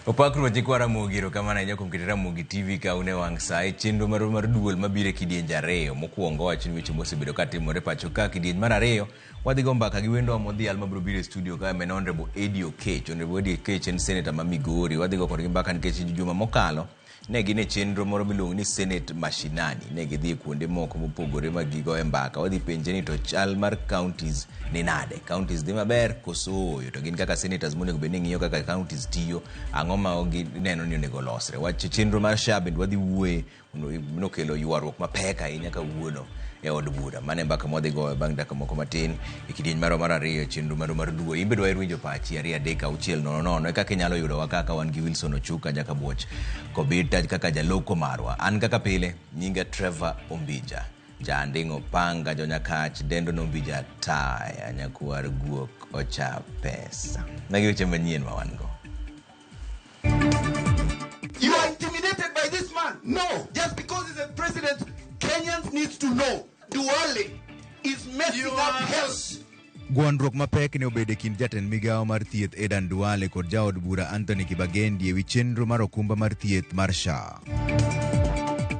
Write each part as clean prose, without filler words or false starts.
Opak Ruoth nyikwa Ramogi, erokamano ahinya kuom keto Ramogi TV ka un e wang' sa e chenro marwa mar duol mabiro e kidienje ariyo. Mokwongo wacho ni weche mosebedo ka timore pacho ka. Kidieny mar ariyo wadhi go mbaka gi wendwa modhial mabiro biro e studio ka en Honorable Eddie Oketch. Honorable Eddie Oketch en senator ma Migori. Wadhi go kodgi mbaka nikech juma mokalo Ne gin e chenro moro miluongo ni Senate Mashinani. Ne gidhi e kuonde moko mopogore ma gigoye mbaka. Wadhi penje ni to chal mar counties ni nade? Counties dhi maber koso ooyo? To gin kaka senators monego bed ni ng'iyo kaka counties tiyo, ang'o ma gineno ni onego olosre? Wach chenro mar SHA bende wadhi wuoye nokelo ywaruok mapek ahinya kawuono e od bura. Mano e mbaka mwadhi goyo bang' dakika moko matin e kidieny marwa mar ariyo e chenro marwa mar duo. In be dwaher winjo pachi 2 3 6 0 0 e kaka inyalo yudowa kaka wan gi Wilson Ochuka Jakabuoch Kobita kaka jaloko marwa. An kaka pile nyinga Trevor Ombija. Jaanding'o panga jonyakach dendo nombija taya nyakwar guok ocha pesa. Magi weche manyien ma wan go. You are intimidated by this man. No. Just because he's a president, Kenyans need to know Duale is messing up health. Gwandruok mapek ne obedo e kind jatend migawo mar thieth Adan Duale kod jaod bura Anthony Kibagendi ewi chenro mar okumba mar thieth mar SHA.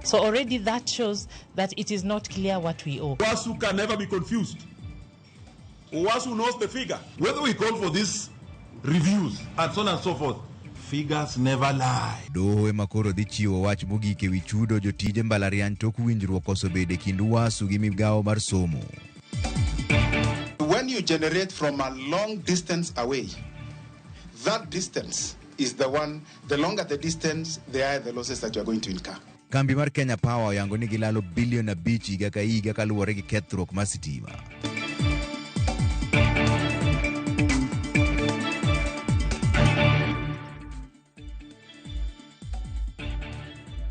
So already that shows that it is not clear what we owe. Wasu can never be confused. Owasu knows the figure. Whether we call for these reviews and so on and so forth, figures never lie. Doho ema koro dhi chiwo wach mogik ewi chudo jotije mbalariany tok winjruok koso bedo e kind UASU gi migawo mar somo. When you generate from a long distance away, that distance is the one, the longer the distance, the higher the losses that you are going to incur. Kambi mar Kenya Power oyango ni gilalo bilion 5 higa ka higa kaluwore gi kethruok mar sitima.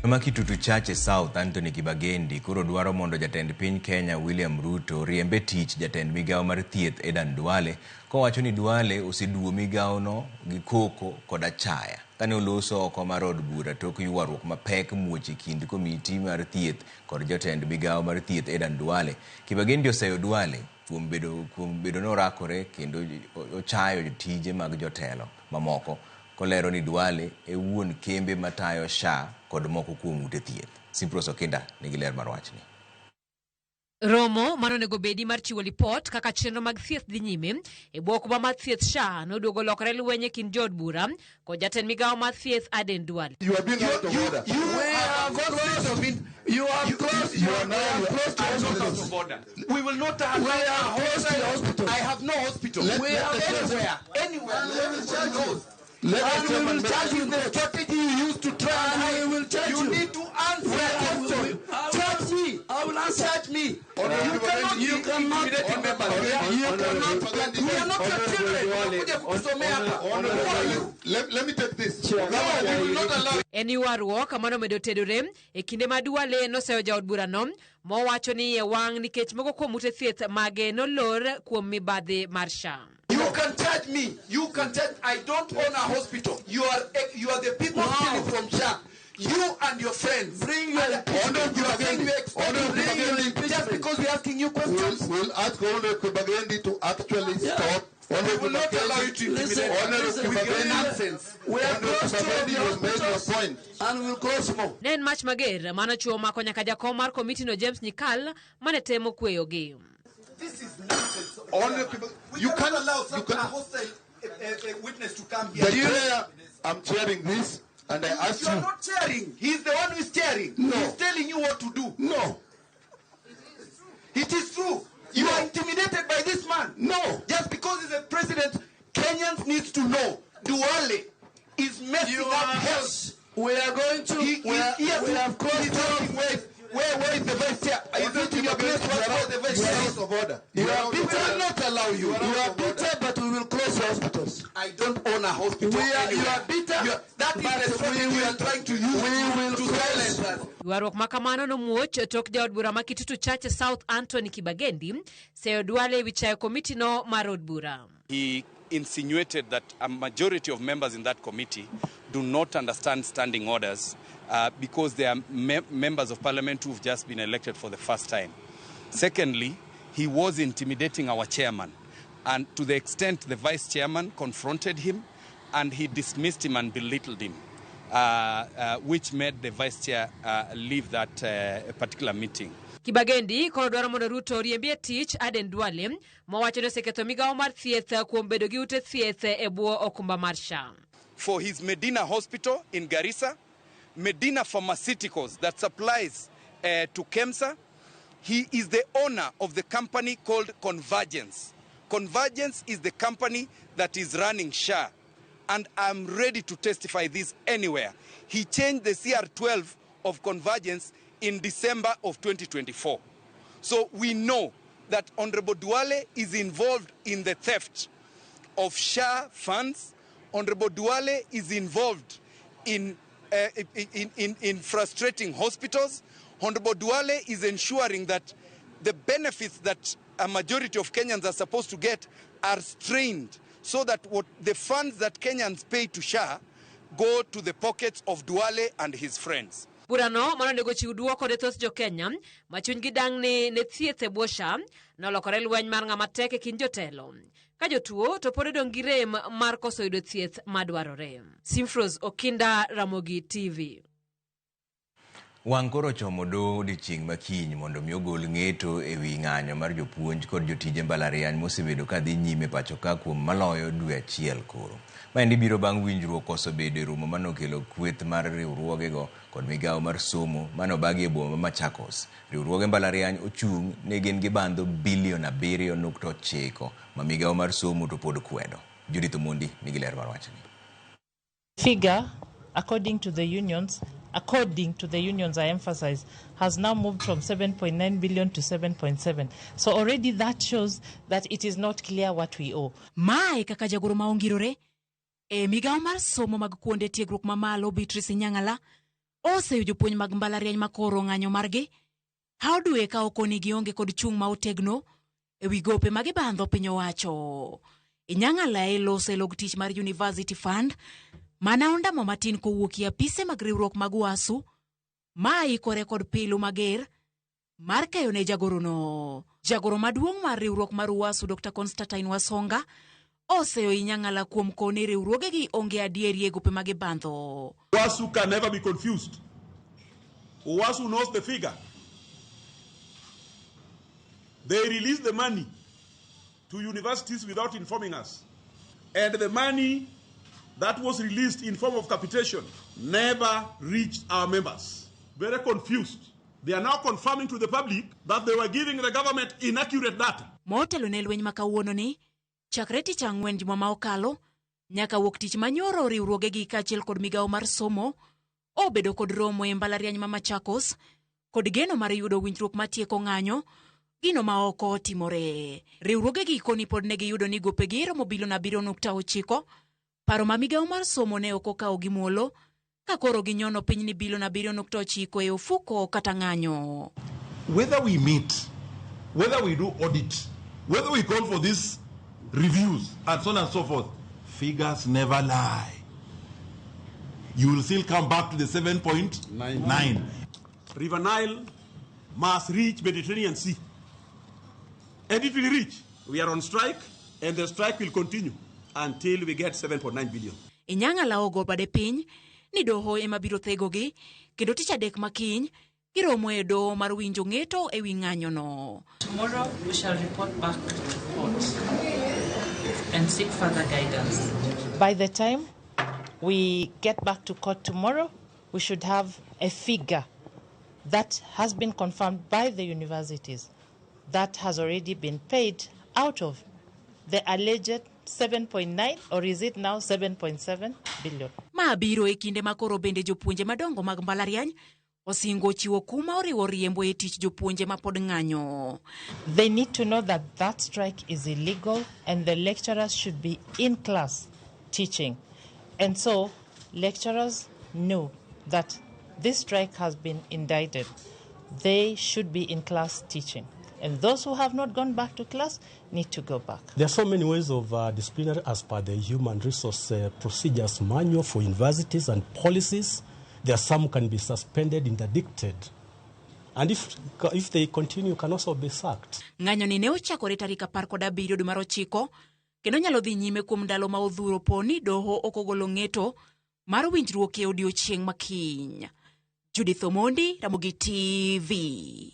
Ma Kitutu Chache South Anthony Kibagendi koro dwaro mondo jatend piny Kenya William Ruto riembe tich jatend migawo mar thieth Adan Duale kowacho ni Duale oseduwo migawono gi koko kod achaya. Kane oloso oko mar od bura tok ywaruok mapek muoch e kind komiti mar thieth kod jatend migawo mar thieth Adan Duale, Kibagendi oseyo Duale kuom bedo norakore kendo ochayo tije mag jotelo mamoko kolero ni Duale e wuon kembe matayo SHA kod moko kuom ute thieth. Simpros Okinda nigi ler mar wachni. Romo mano onego bedi mar chiwo lipot kaka chenro mag thieth dhi nyime e bwo okumba mar thieth SHA noduogo lokore lweny e kind jood bura kod jatend migawo mar thieth Aden Duale. You are being out of order. You have closed. You are close. You are now close to hospitals. We will not allow We are close to hospitals. I have no hospital. Let We the have chairman- anywhere. Anywhere. Let the Nobody knows. Let the And we chairman will make- charge you the strategy you used to try and And hide. we will charge You you. need to answer We a question. Charge me. I will answer. Charge me. Honorable You cannot You be cannot- intimidating members. Honorable- You cannot. Honorable- We are not your children. Unakuja kutusomea hapa. Who are you? Let me take this. No, we will not allow En ywaruok mano omedo tedore e kinde ma Duale noseyo jaod burano mowacho ni iye wang' nikech moko kuom ute thieth mage nolor kuom mibadhi mar SHA. You can charge me. You can charge. I don't own a hospital. You are the people stealing from SHA. You and your friends. Bring your And impeachment. you are saying we expect Honorable bring your Kibagendi. just because we're asking you questions. We'll ask Honorable Kibagendi to actually stop. We will not allow you to intimidate us Honorable with your Kibagendi. nonsense. We are close to the you made your point. And we'll close more. Ne en mach mager mano chuo omako nyaka jakom mar komitino James Nyikal mane temo kweyogi. This is nonsense. Honorable We you cannot can't allow you such a can't hostile witness to come here. The chair, I'm chairing this, and I ask You are you. not chairing. He's the one who is chairing. No. He's telling you what to do. No. It is true. You are intimidated by this man. No. Just because he's a president, Kenyans need to know Duale is messing You up are- health. We are going to. He, we are, he's here we to, have closed he's asking where is the vice chair? Is it in your place to ask where the vice You are chair out is? of order. You You are are out we of will order. not allow you. You are You out are of order. bitter, but we will close your hospitals. I don't own a hospital. We are- anywhere. you are bitter, You are, that is but the strategy we you are will- trying to use we will to close. silence us. Ywaruok ma kamano nomuoch tok jaod bura ma Kitutu Chache South Anthony Kibagendi seyo Duale ewi chayo komitino mar od bura. He insinuated that a majority of members in that committee do not understand standing orders because they are members of parliament who've just been elected for the first time. Secondly, he was intimidating our chairman, and to the extent the vice chairman confronted him, And he dismissed him and belittled him, which made the vice chair leave that particular meeting. Kibagendi koro dwaro mondo Ruto oriembi e tich Aden Duale mowacho ni oseketho migawo mar thieth kuom bedo gi ute thieth e bwo okumba mar SHA. For his Medina Hospital in Garissa, Medina Pharmaceuticals that supplies to KEMSA, he is the owner of the company called Convergence. Convergence is the company that is running SHA. And I'm ready to testify this anywhere. He changed the CR12 of Convergence in December of 2024. So we know that Honorable Duale is involved in the theft of SHA funds. Honorable Duale is involved in frustrating hospitals. Honorable Duale is ensuring that the benefits that a majority of Kenyans are supposed to get are strained so that what the funds that Kenyans pay to SHA go to the pockets of Duale and his friends. Burano mano onego chiw duoko ne thoth jo-Kenya ma chunygi dang' ni ne thieth e bwo SHA nolokore lweny mar ng'ama tek e kind jotelo. Ka jotuo to pod odong' gi rem mar koso yudo thieth madwarore. Simfros Okinda, Ramogi TV. Wang' koro ochomo doho odiechieng' ma kiny mondo mi ogol ng'eto e wi ng'anyo mar jopuonj kod jotije mbalariany mosebedo ka dhi nyime pacho ka kuom maloyo dwe achiel koro. Maendi biro bang' winjruok koso bedo e romo manokelo kweth mar riwruogego kod migawo mar somo manobagi e boma ma Machakos. Riwruoge mbalariany ochung' ne gin gi bandho bilion 7.9 ma migawo mar somo to pod kwedo. Judith Omondi nigi ler mar wachni. Figure, according to the unions, I emphasize, has now moved from 7.9 billion to 7.7. So already that shows that it is not clear what we owe. Mae kaka jagoro ma ongirore e migawo mar somo mag kuonde tiegruok mamalo Beatrice Inyang'ala oseyo jopuonj mag mbalariany makoro ng'anyo margi how dwe ka okoni gionge kod chung' ma otegno e wi gope ma gibandho piny owacho. Inyang'ala e loso e log tich mar University Fund mana ondamo matin kowuok e apise mag riwruok mag UASU ma ikore kod pilu mager mar keyo ne jagorono. Jagoro maduong' mar riwruok mar UASU Dr. Constantine Wasonga oseyo Inyang'ala kuom koni riwruogegi onge adieri e gope ma gibandho. UASU can never be confused. UASU knows the figure. They release the money to universities without informing us. And the money that was released in form of capitation never reached our members. Very confused. They are now confirming to the public that they were giving the government inaccurate data. Motelo ne lweny ma kawuono ni, chakre tich ang'wen juma ma okalo, nyaka wuok tich manyoro riwruogegi kaachiel kod migawo mar somo, obedo kod romo e mbalariany ma Machakos, kod geno mar yudo winjruok matieko ng'anyo, gino ma ok otimore. Riwruogegi koni pod ne giyudo ni gopegi romo bilion 7.9, paro ma migawo mar somo ne ok okawo gi muolo, ka koro ginyono piny ni bilion 7.9 e ofuko kata ng'anyo. Whether we meet, whether we do audit, whether we call for these reviews and so on and so forth, figures never lie. You will still come back to the 7.9. River Nile must reach Mediterranean Sea. And it will reach. We are on strike, and the strike will continue until we get 7.9 billion. Inyang'ala ogo bade piny ni doho ema biro thegogi kendo tich adek makiny giromo e doho mar winjo ng'eto e wi ng'anyono. Tomorrow we shall report back to court and seek further guidance. By the time we get back to court tomorrow, we should have a figure that has been confirmed by the universities that has already been paid out of the alleged 7.9, or is it now 7.7 billion? Ma biro e kinde ma koro bende jopuonje madongo mag mbalariany osingo chiwo kuma oriwo riembo e tich jopuonje ma pod ng'anyo. They need to know that that strike is illegal and the lecturers should be in class teaching. And so lecturers know that this strike has been indicted. They should be in class teaching. And those who have not gone back to class need to go back. There are so many ways of disciplinary as per the Human Resource Procedures Manual for universities and policies. There are some can be suspended, interdicted. And if they continue, can also be sacked. Ng'anyo ni ne ochakore tarik 17 dwe mar 9, kendo nyalo dhi nyime kuom ndalo ma odhuro po ni doho ok ogolo ng'eto mar winjruok e odiechieng' ma kiny. Judith Omondi, Ramogi TV.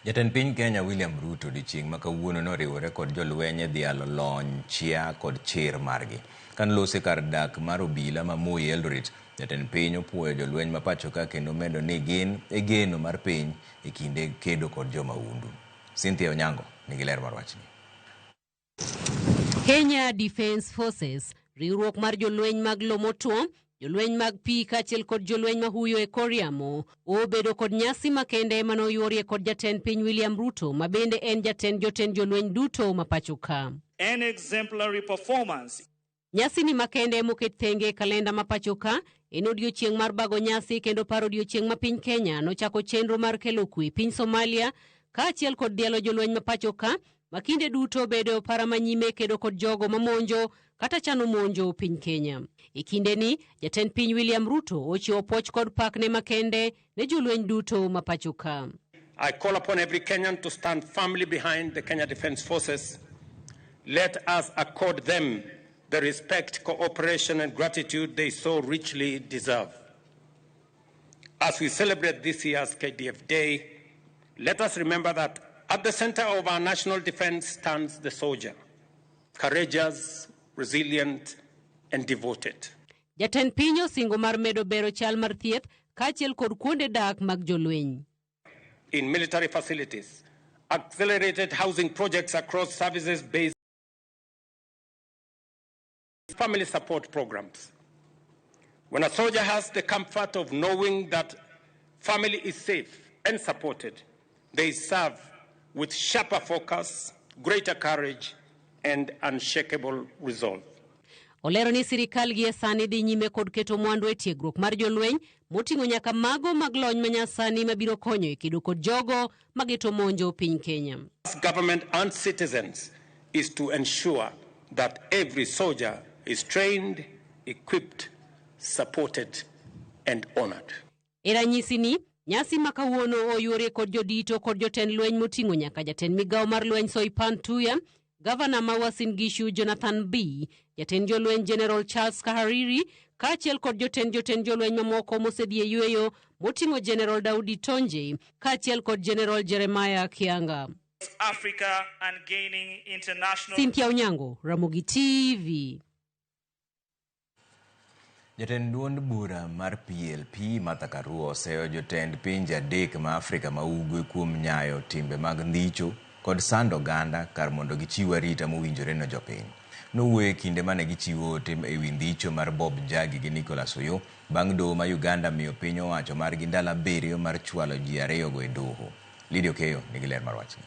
Jatend piny Kenya William Ruto odiechieng' ma kawuono noriwore kod jolweny e dhialo lony, chia kod chir margi. Kanolose kar dak mar obila ma Moi Eldoret, jatend piny opuoyo jolweny ma pachoka kendo medo ni gin e geno mar piny e kinde kedo kod jomahundu. Cynthia Onyango nigi ler mar wachni. Kenya Defence Forces, riwruok mar jolweny mag lo motwo, jolweny mag pi kaachiel kod jolweny mahuyo e kor yamo, obedo kod nyasi makende manoyuorie kod jatend piny William Ruto ma bende en jatend jotend jolweny duto ma pacho ka. An exemplary performance. Nyasi ni makende moket thenge e kalenda ma pacho ka en odiechieng' mar bago nyasi kendo paro odiechieng' ma piny Kenya nochako chenro mar kelo kwe piny Somalia kaachiel kod dhialo jolweny ma pacho ka ma kinde duto bedo e opara manyime kedo kod jogo mamonjo kata chano monjo piny Kenya. E kindeni, jatend piny William Ruto ochiwo puoch kod pakne makende ne jolweny duto ma pacho ka. I call upon every Kenyan to stand firmly behind the Kenya Defence Forces. Let us accord them the respect, cooperation, and gratitude they so richly deserve. As we celebrate this year's KDF Day, let us remember that at the center of our national defense stands the soldier, courageous, resilient, and devoted. Jatend piny osingo mar medo bero chal mar thieth kaachiel kod kuonde dak mag jolweny. In military facilities, accelerated housing projects across services based family support programs. When a soldier has the comfort of knowing that family is safe and supported, they serve with sharper focus, greater courage, and unshakable resolve. Olero ni sirikal gie sani dhi nyime kod keto mwandu e tiegruok mar jolweny moting'o nyaka mago mag lony manyasani mabiro konyo e kedo kod jogo mageto monjo piny Kenya. Government and citizens is to ensure that every soldier is trained, equipped, supported, and honored. E ranyisi ni, nyasi ma kawuono oyuorie kod jodito kod jotend lweny moting'o nyaka jatend migawo mar lweny Soipan Tuya, gavana ma Uasin Gishu Jonathan B, jatend jolweny General Charles Kahariri, kaachiel kod jotend jotend jolweny mamoko mosedhi e yweyo moting'o General Daudi Tonje, kaachiel kod General Jeremiah Kianga. Africa and gaining international. Cynthia Onyango, Ramogi TV. Jatend duond bura mar PLP Martha Karua oseyo jotend pinje adek ma Afrika ma Ugwe kuom nyayo timbe mag ndhicho kod sando oganda kar mondo gichiw arita mowinjore ne jopiny. Nowuoyo e kinde mane gichiwo ote e wi ndhicho mar Bob Njagi gi Nicholas Oyoo bang' doho ma Uganda miyo piny owacho margi ndalo 7 mar chwalo ji ariyogo e doho. Lydia Okeyo nigi ler mar wachni.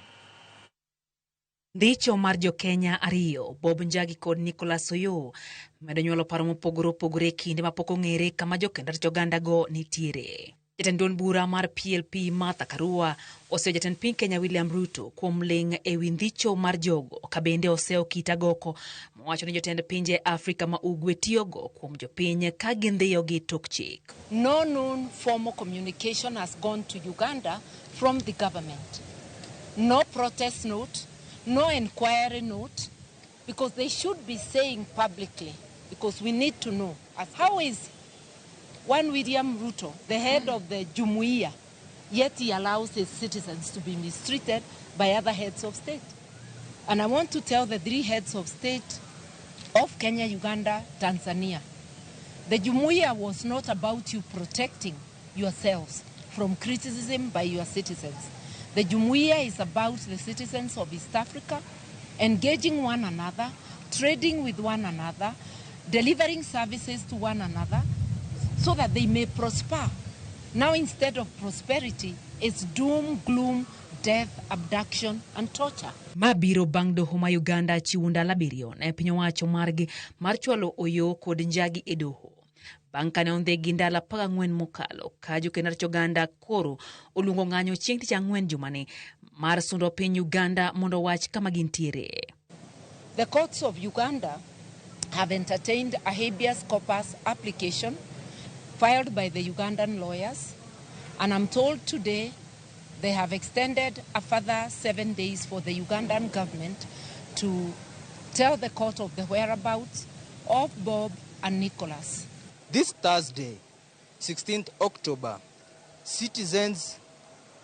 Ndicho mar jo-Kenya ariyo, Bob Njagi kod Nicholas Oyoo, medo nyuolo paro mopogore opogore e kinde mapok ong'ere kama jokend ratich oganda go nitiere. Jatend duond bura mar PLP Martha Karua oseyo jatend piny Kenya William Ruto kuom ling' e wi ndhicho mar jogo ka bende oseyo kit agoko mowacho ni jotend pinje Afrika ma Ugwe tiyogo kuom jopiny ka gindhiyogi tok chik. No known formal communication has gone to Uganda from the government. No protest note, no inquiry note, because they should be saying publicly, because we need to know. As how is one William Ruto, the head of the Jumuiya, yet he allows his citizens to be mistreated by other heads of state? And I want to tell the three heads of state of Kenya, Uganda, Tanzania, the Jumuiya was not about you protecting yourselves from criticism by your citizens. The Jumuiya is about the citizens of East Africa engaging one another, trading with one another, delivering services to one another so that they may prosper. Now, instead of prosperity, it's doom, gloom, death, abduction, and torture. Ma biro bang' doho ma Uganda chiwo ndalo 7 ne piny owacho margi mar chwalo Oyoo kod Njagi e doho. Bang' kane ondhigi ndalo 14 mokalo ka jokend ratich oganda koro oluongo ng'anyo chieng' tich ang'wen jumani mar sundo piny Uganda mondo owach kama gintiere. The courts of Uganda have entertained a habeas corpus application filed by the Ugandan lawyers, and I'm told today they have extended a further 7 days for the Ugandan government to Tell the court of the whereabouts of Bob and Nicholas. This Thursday, 16th October, citizens,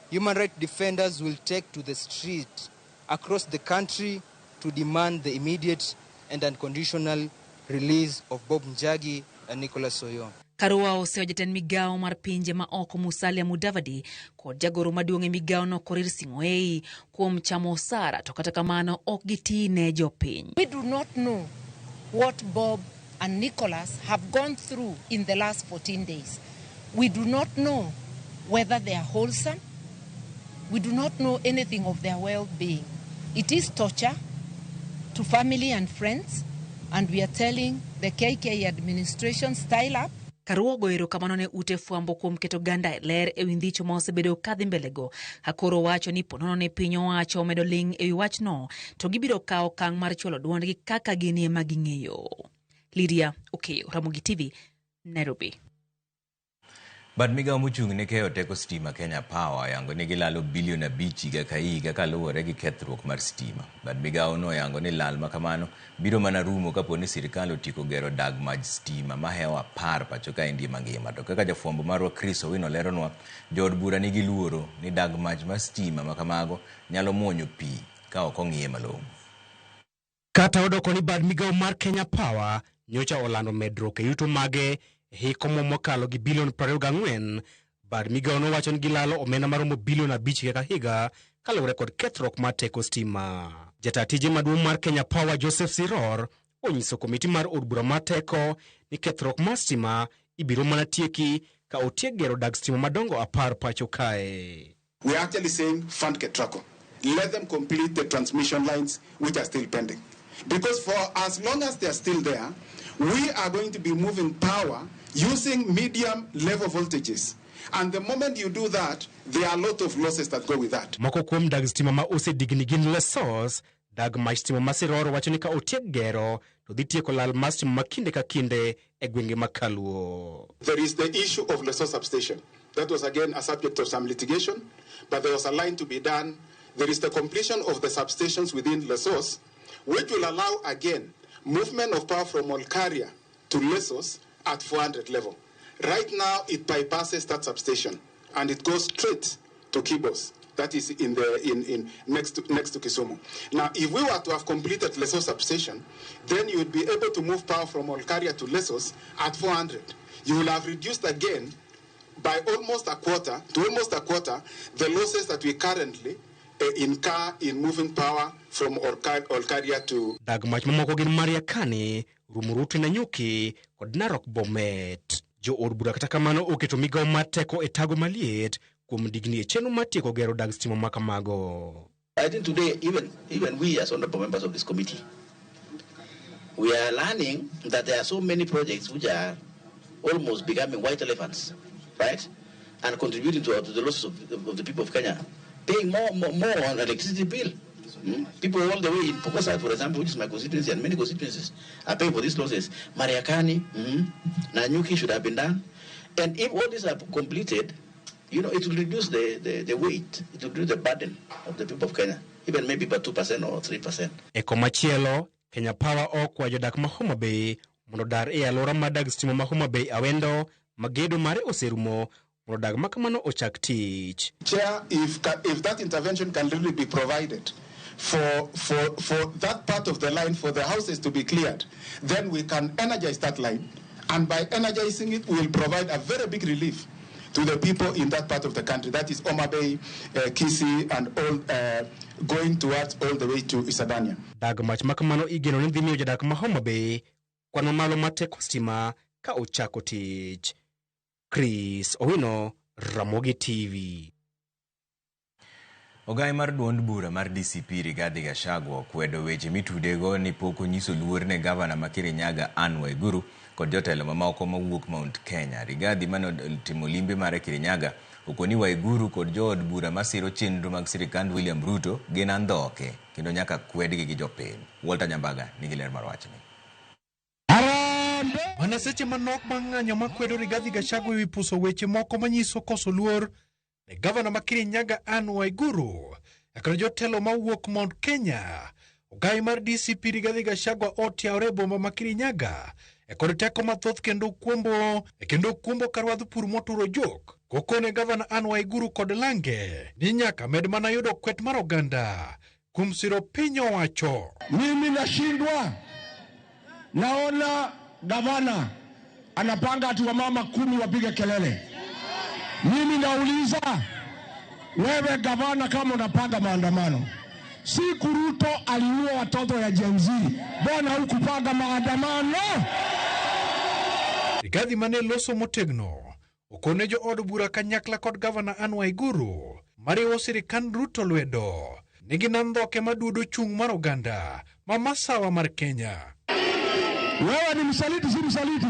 human rights defenders will take to the street across the country to demand the immediate and unconditional release of Bob Njagi and Nicholas Oyoo. Karua oseyo jatend migawo mar pinje ma oko Musalia Mudavadi kod jagoro maduong' e migawono Korir Sing'oei kuom chamo osara to kata kamano ok giti ne jopiny. We do not know what Bob and Nicholas have gone through in the last 14 days. We do not know whether they are wholesome. We do not know anything of their well-being. It is torture to family and friends, and we are telling the KK administration, style up. Karua ogoyo erokamano ne ute fwambo kuom keto ganda e ler ewi ndhicho ma osebedo kadhi mbelego. Akoro wacho ni ponono ne piny owacho omedo ling' ewi wachno to gibiro kawo okang' mar chwalo duondgi kaka gin ema ging'eyo. Lydia Okeyo, Ramogi TV, Nairobi. Bad migawo mochung' ne keyo teko stima Kenya Power oyango ni gilalo bilion 5 higa ka higa kaluwore gi kethruok mar stima. Bad migawo no oyango ni lal ma kamano biro mana rumo kapo ni sirikal otieko gero dag maj stima mahewo 10 pacho kaendi mangima. To kaka jafwambo marwa Chris Owino leronwa, jood bura nigi luoro ni dag mach mar stima ma kamago nyalo muonyo pi ka ok ong'iye malong'o. Kata odoko ni bad migawo mar Kenya Power nyocha olando medruok e yuto mage e hik omuom mokalo gi bilion 24, bad migawo nowacho ni gilalo omenda maromo bilion 5 higa ka higa kaluwore kod kethruok mar teko stima. Jata tije maduong' mar Kenya Power Joseph Siror onyiso komiti mar od bura mar teko ni kethruok mar stima ibiro mana tieki ka otiek gero dag stima madongo 10 pacho kae. We are actually saying fund Ketraco. Let them complete the transmission lines which are still pending. Because for as long as they are still there, we are going to be moving power using medium level voltages. And the moment you do that, there are a lot of losses that go with that. Moko kuom dag stima ma osedigni gin Lesos, dag mach stima ma Siror wacho ni ka otiek gero to dhi tieko lal mar stima ma kinde ka kinde e gwenge ma Kaluo. There is the issue of Lesos substation. That was again a subject of some litigation, but there was a line to be done. There is the completion of the substations within Lesos, which will allow again movement of power from Olkaria to Lesos at 400 level. Right now, it bypasses that substation and it goes straight to Kibos. That is in the in next to Kisumu. Now, if we were to have completed Lesos substation, then you would be able to move power from Olkaria to Lesos at 400. You will have reduced again by almost a quarter to almost a quarter the losses that we currently incur in moving power from Olkaria to Dag mach mamoko gin Mariakani, Rumuruti Nanyuki kod Narok Bomet. Jo od bura kata kamano oketo migawo mar teko e tago maliet kuom digni e chenro mar tieko gero dag stima ma kamago. I think today even we as honorable members of this committee, we are learning that there are so many projects which are almost becoming white elephants, right? And contributing to the losses of the people of Kenya, paying more on electricity bill. People all the way in Pokot, for example, which is my constituency, and many constituencies are paying for these losses. Mariakani, Nanyuki should have been done. And if all these are completed, you know, it will reduce the weight, it will reduce the burden of the people of Kenya, even maybe by 2% or 3%. E komachielo, Kenya Power okwayo jodak ma Homa Bay mondo dar e alwora mar dag stima ma Homa Bay Awendo ma gedo mare oserumo mondo dag ma kamano ochak tich. Chair, if that intervention can really be provided for that part of the line, for the houses to be cleared, then we can energize that line. And by energizing it, we will provide a very big relief to the people in that part of the country. That is Homa Bay, Kisii, and all going towards all the way to Isebania. Dag mach ma kamano igeno ni dhi miyo jodak ma Homa Bay kwan mamalo mar teko stima ka ochako tich. Chris Owino, Ramogi TV. Ogai mar duond bura mar DCP Rigathi Gachagua okwedo weche mitudego ni pok onyiso luor ne gavana ma Kirinyaga Anne Waiguru kod jotelo mamoko mawuok Mount Kenya. Rigathi mane otimo limbe mare Kirinyaga okoni Waiguru kod jood bura masiro chenro mag sirikand William Ruto gin andhoke kendo nyaka kwedgi gi jopiny. Walter Nyambaga nigi ler mar wachni. Mana seche manok bang' ng'anyo makwedo Rigathi Gachagua ewi puso weche moko manyiso koso luor ne gavana ma Kirinyaga Anne Waiguru kod jotelo mawuok Mount Kenya. Ogai mar DCP Rigathi Gachagua otiawre e boma ma Kirinyaga e kod teko mathoth kendo kwombo e kendo kwombo karwadh pur moturo jok kokone gavana Anne Waiguru kod lange ni nyaka med mana yudo kwet mar oganda kuom siro piny owacho. Mimi nashindwa, naona gavana anapanga ati wamama 10 wapige kelele. Mimi nauliza wewe gavana, kama unapanga maandamano, siku Ruto aliua watoto ya Gen Z, mbona hukupanga maandamano? Rigathi mane loso motegno okone jo od bura kanyakla kod gavana Anne Waiguru mariwo sirikand Ruto lwedo nigi andhoke maduodo chung' mar oganda ma masawa mar Kenya. Wewe ni msaliti, si msaliti?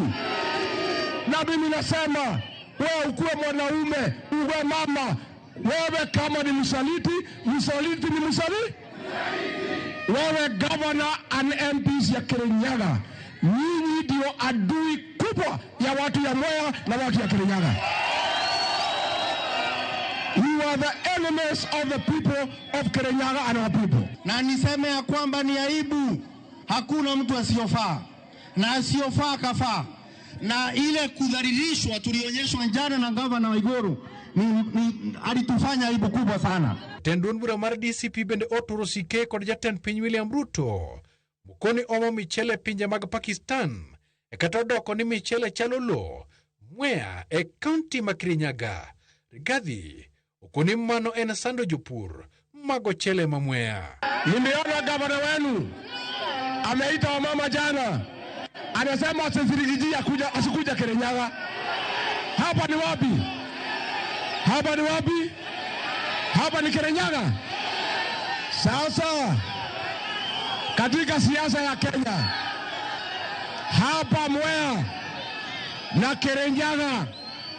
Na mimi nasema wewe ukuwe mwanaume, uwe mama, wewe kama ni msaliti, msaliti ni msaliti. Wewe governor and MPs ya Kirinyaga, nyinyi ndio adui kubwa ya watu ya Mwea na watu ya Kirinyaga. You are the enemies of the people of Kirinyaga and our people. Na niseme ya kwamba ni aibu, hakuna mtu asiyofaa na asiyofaa kafaa. Na ile kudhalilishwa tulionyeshwa jana na gavana Waiguru ni alitufanya aibu kubwa sana. Jatend duond bura mar DCP bende oturo sike kod jatend piny William Ruto mokoni omo michele pinje mag Pakistan e kata odoko ni michele chalo lo Mwea e kaunti ma Kirinyaga. Rigathi okoni mano en sando jopur mag ochele ma Mwea. Nimeona gavana wenu ameita wamama jana, anasema asisirigijia kuja, asikuja Kirinyaga. Hapa ni wapi? Hapa ni wapi? Hapa ni Kirinyaga. Sasa katika siasa ya Kenya, hapa Mwea na Kirinyaga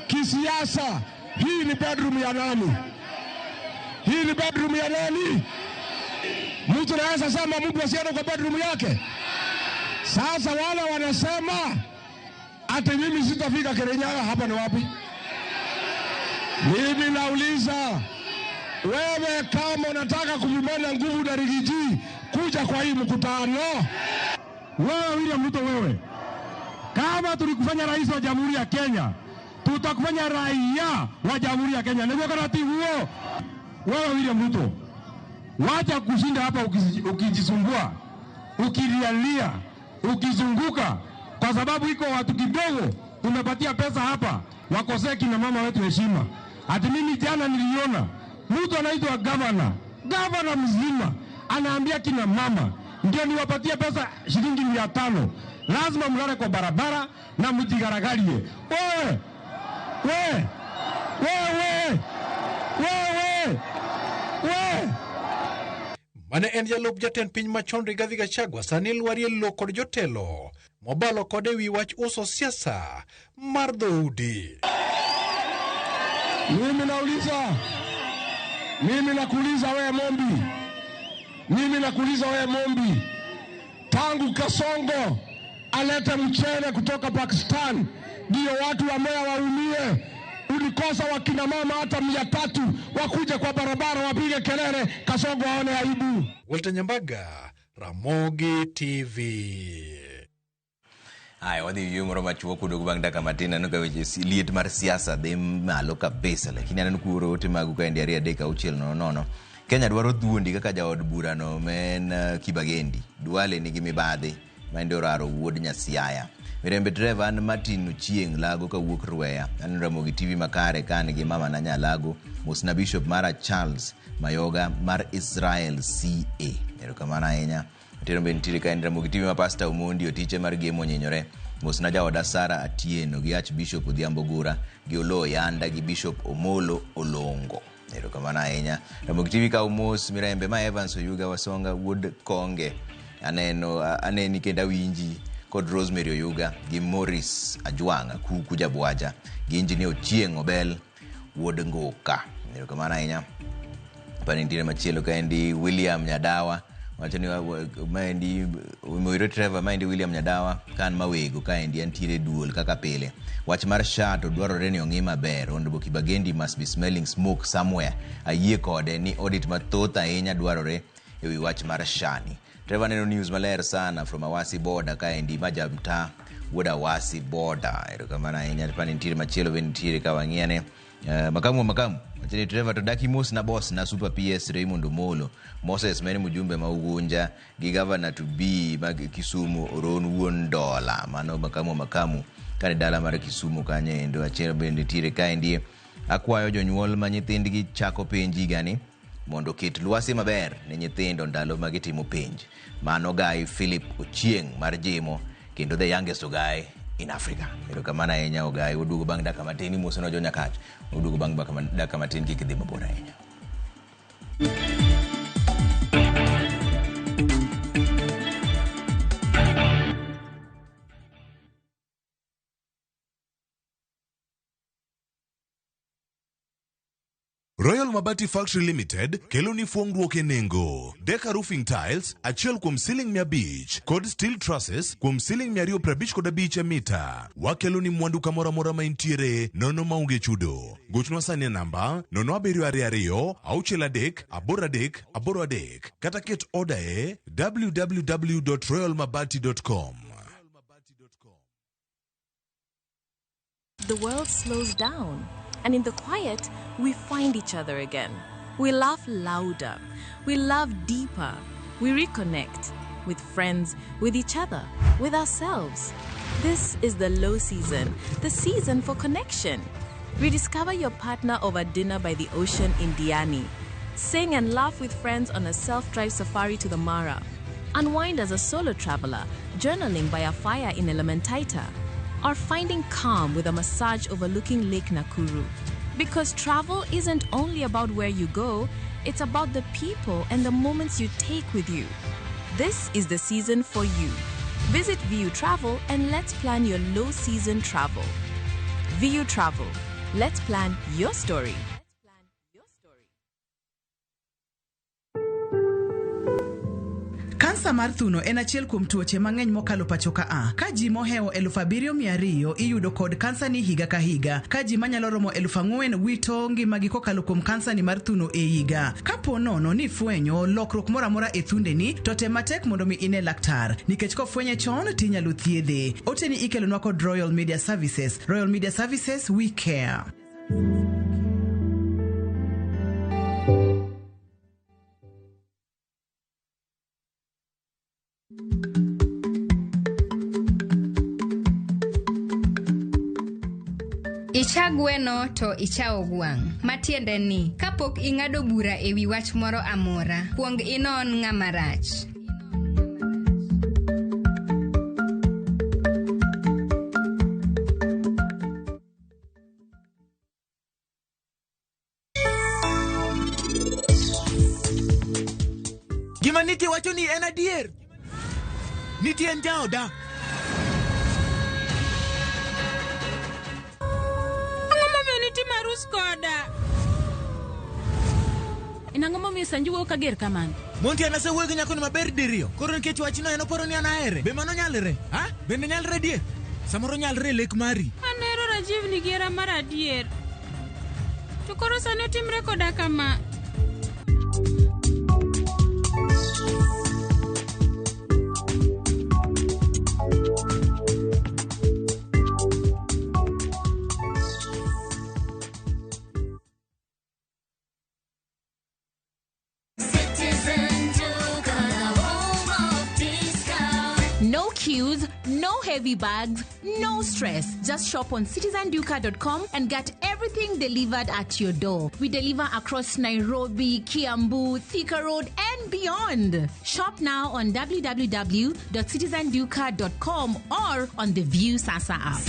kisiasa, hii ni bedroom ya nani? Hii ni bedroom ya nani? Mtu anaweza sema mtu asiende kwa bedroom yake? Sasa wale wanasema ati mimi sitafika Kirinyaga, hapa ni wapi? Mimi nauliza wewe, kama unataka kupimana nguvu na Rigiji, kuja kwa hii mkutano. Wewe William Ruto, wewe kama tulikufanya rais wa Jamhuri ya Kenya, tutakufanya raia wa Jamhuri ya Kenya. Ndio taratibu huo. Wewe William Ruto, wacha kushinda hapa ukijisumbua, ukilialia, ukizunguka, kwa sababu iko watu kidogo umepatia pesa hapa wakosee kina mama wetu heshima. Ati mimi jana niliona mtu anaitwa governor, governor mzima anaambia kina mama ndio niwapatie pesa shilingi 500, lazima mlale kwa barabara na mjigaragalie. Wewe, wewe, wewe, wewe, wewe. Mane en jalup jatend piny machon Rigathi Gachagua sani lwarie lo kod jotelo mobalo kode wi wach uso siasa mar dhoudi. Mimi nauliza, mimi nakuuliza wewe Mombi, mimi nakuuliza wewe Mombi, tangu Kasongo alete mchele kutoka Pakistan ndio watu wa Mwea waumie, ulikosa wakina mama hata 300 wakuje kwa barabara wapige kelele, Kasongo aone aibu. Walter Nyambaga, Ramogi TV. Haya, wadhi yweyo moro machuok kudogo bang' dakika matin. Aneno ka weche liet mar siasa dhi malo kabisa, lakini aneno kuoro ote magu kaendi 2 3 6 0 0. Kenya dwaro thuondi kaka jaod burano ma en Kibagendi. Duale nigi mibadhi ma ende oraro wuod Nyasiaya. Mirembe Trevor an Martin Ochieng' Lago kawuok Rweya. Aneno Ramogi TV makare ka an gi mama na Nyalago. Mosna Bishop mara Charles Mayoga mar Israel CA. Erokamano ahinya. Otero be nitiere ka en Ramogi TV ma Pastor Omondi otiche mar Gemo Onyinyore. Mosna jaoda Sara Atieno gi Archbishop Odhiambo Gura gi Oloo Yanda gi Bishop Omolo Olongo. Erokamano ahinya. Ramogi TV ka umos Mirembe ma Evans Oyuga Wasonga wuod Konge. Aneno aneni kendo awinji kod Rosemary Oyuga gi Morris Ajwang' Akuku Jabwaja gi Engineer Ochieng' Obel wuod Nguka. Erokamano ahinya. Pani nitiere machielo kaendi William Nyadawa wacho ni maendi Moiro Trevor, maendi William Nyadawa kan mawego kaendi antiere duol kaka pile. Wach mar SHA to dwarore ni ong'i maber. Honorable Kibagendi must be smelling smoke somewhere. Ayie kode ni audit mathoth ahinya dwarore ewi wach mar SHA ni. Trevor neno news maler sana from Awasi border kaendi ma jamta wuod Awasi border. Erokamano ahinya. Pani nitiere machielo be nitiere ka wang'iyane. Makamu wa makamu wachni Trevor to daki mos na boss na Super PS Raymond Omolo Moses mene mjumbe ma Ugunja gi governor to be mag Kisumu Oron wuon dola. Mano makamu wa makamu kane dala mar Kisumu kanyo endo. Achiel bende nitiere kaendi. Akwayo jonyuol ma nyithindgi chako penj higani mondo oket lwasi maber ne nyithindo ndalo ma gitimo penj. Mano Guy Philip Ochieng' mar Jimo kendo the youngest Ogai in Africa. Erokamano ahinya Ogai. Waduogo bang' dakika matin imosono jo Nyakach. Waduogo bang' dakika matin kik idhi mabor ahinya. Royal Mabati Factory Limited kelo ni fuongruok e nengo. Deka Roofing Tiles achiel kuom siling 500 kod steel trusses kuom siling 255 e mita. Wakelo ni mwandu kamoro amora ma intiere nono maonge chudo. Gochnwa sani e namba 0722 63 83 83 kata ket oda e www.royalmabati.com. The world slows down, and in the quiet, we find each other again. We laugh louder, we love deeper, we reconnect with friends, with each other, with ourselves. This is the low season, the season for connection. Rediscover your partner over dinner by the ocean in Diani. Sing and laugh with friends on a self-drive safari to the Mara. Unwind as a solo traveler, journaling by a fire in Elementaita. Or finding calm with a massage overlooking Lake Nakuru. Because travel isn't only about where you go, it's about the people and the moments you take with you. This is the season for you. Visit VU Travel and let's plan your low season travel. VU Travel. Let's plan your story. Kansa mar thuno en achiel kuom tuoche mang'eny mokalo pacho ka a. Ka ji mohewo 7,200 iyudo kod kansa ni higa ka higa. Ka ji manyalo romo 4,000 wito ngimagi kokalo kuom kansa ni mar thuno e higa. Kapo nono ni ifwenyo lokruok moro amora e thundeni, to tem matek mondo mi ine laktar. Nikech kofwenye chon tinyalo thiedhe. Oteni ikelonwa kod Royal Media Services. Royal Media Services, we care. Icha gweno to ichawo gwang'. Matiende ni, kapok ing'ado bura e wi wach moro amora, kuong inon ng'ama rach. Gima Niti wacho ni en adier. Niti en jaoda. Ang'o momiyo nitimo arus koda? En ang'o momiyo Sanju wuoyo kager kamano? Monty an asewuoyo gi nyakoni maber diriyo. Koro nikech wachno en oparo ni an ahere. Be mano nyalre? Ha? Bende nyalre adier? Samoro nyalre e lek mari. An ahero Rajiv nigi hera mar adier. To koro sani otimre koda kama. No queues, no heavy bags, no stress. Just shop on citizenduka.com and get everything delivered at your door. We deliver across Nairobi, Kiambu, Thika Road, and beyond. Shop now on www.citizenduka.com or on the View Sasa app.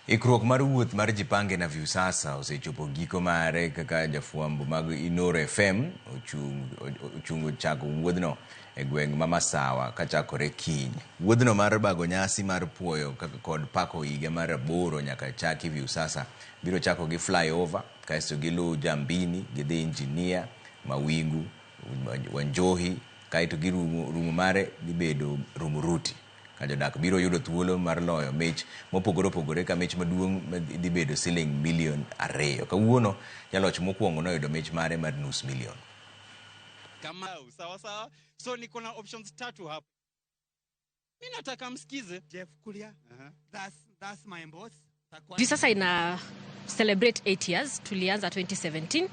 Ikruok mar wuoth mar Jipange na Viusasa osechopo giko mare kaka jafwambo mag Inoro FM ochungo chako wuodhno e gweng' ma Masawa kachakore kiny. Wuodhno mar bago nyasi mar puoyo kod pako higa mar 8 nyaka chaki Viusasa biro chako gi flyover kaeto giluw Jambini gidhi Engineer, Mawingu, Wanjohi, kaeto gi rumo mare dhi bedo Rumuruti. Ka jodak biro yudo thuolo mar loyo mich mopogore opogore ka mich maduong' dhi bedo siling 2 milion. Kawuono jaloch mokwongo noyudo mich mare mar 0.5 milion. Kamau, sawa sawa. So niko na options tatu hapa. Mimi nataka msikize. Jeff Kuria. That's my boss. Viusasa ina celebrate 8 years, tulianza 2017.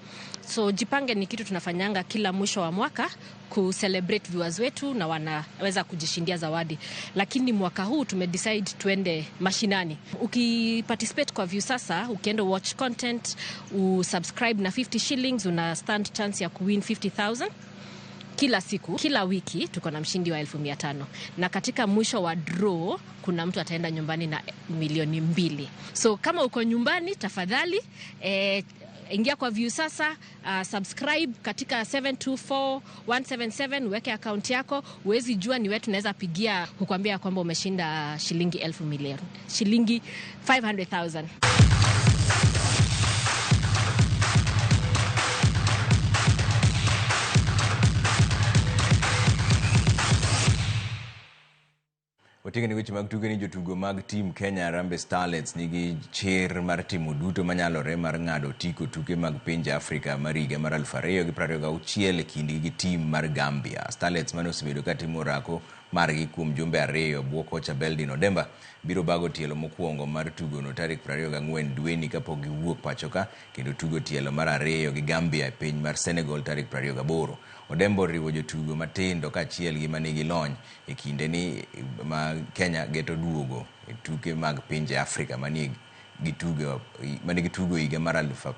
So Jipange ni kitu tunafanyanga kila mwisho wa mwaka ku celebrate viewers wetu na wanaweza kujishindia zawadi. Lakini mwaka huu tumedecide tuende mashinani. Ukiparticipate kwa Viusasa, ukienda watch content, usubscribe na 50 shillings, una stand chance ya kuwin 50,000. Kila siku, kila wiki tuko na mshindi wa 500,000. Na katika mwisho wa draw kuna mtu ataenda nyumbani na 2 milioni. So kama uko nyumbani tafadhali ingia kwa Viusasa, subscribe katika 724177, uweke account yako. Huwezi jua ni wewe tunaweza pigia kukwambia kwamba umeshinda shilingi 1,000,000, shilingi 500,000. Wating'o ni weche mag tuke ni jotugo mag team Kenya Harambee Starlets nigi chir mar timo duto manyalore mar ng'ado otiko tuke mag pinje Afrika mar higa mar 2026 e kindgi gi team mar Gambia. Starlets mane osebedo katimo orako margi kuom jumbe 2 bwo kocha Beldin Odemba biro bago tielo mokwongo mar tugono tarik 24 dweni kapok giwuok pachoka kendo tugo tielo mar 2 gi Gambia e piny mar Senegal tarik 28. Odemba oriwo jotugo matindo kaachiel gi manigi lony e kinde ni ma Kenya geto duogo e tuke mag pinje Afrika mane gitugo higa mar 2016.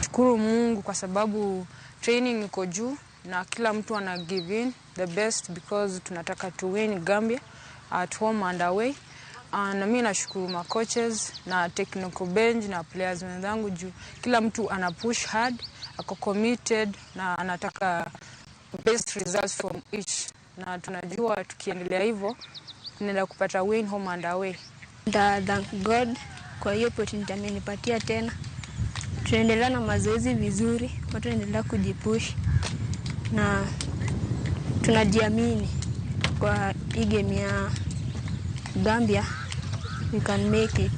Shukuru Mungu kwa sababu training iko juu na kila mtu ana give in the best because tunataka to win Gambia at home and away. Na mimi nashukuru ma coaches na technical bench na players wenzangu juu kila mtu ana push hard, ako committed na anataka best results from each, na tunajua tukiendelea hivyo tunaenda kupata win home and away. Thank God kwa hiyo opportunity amenipatia tena. Tunaendelea na mazoezi vizuri, watu wanaendelea kujipush na tunajiamini kwa hii game ya Gambia, we can make it.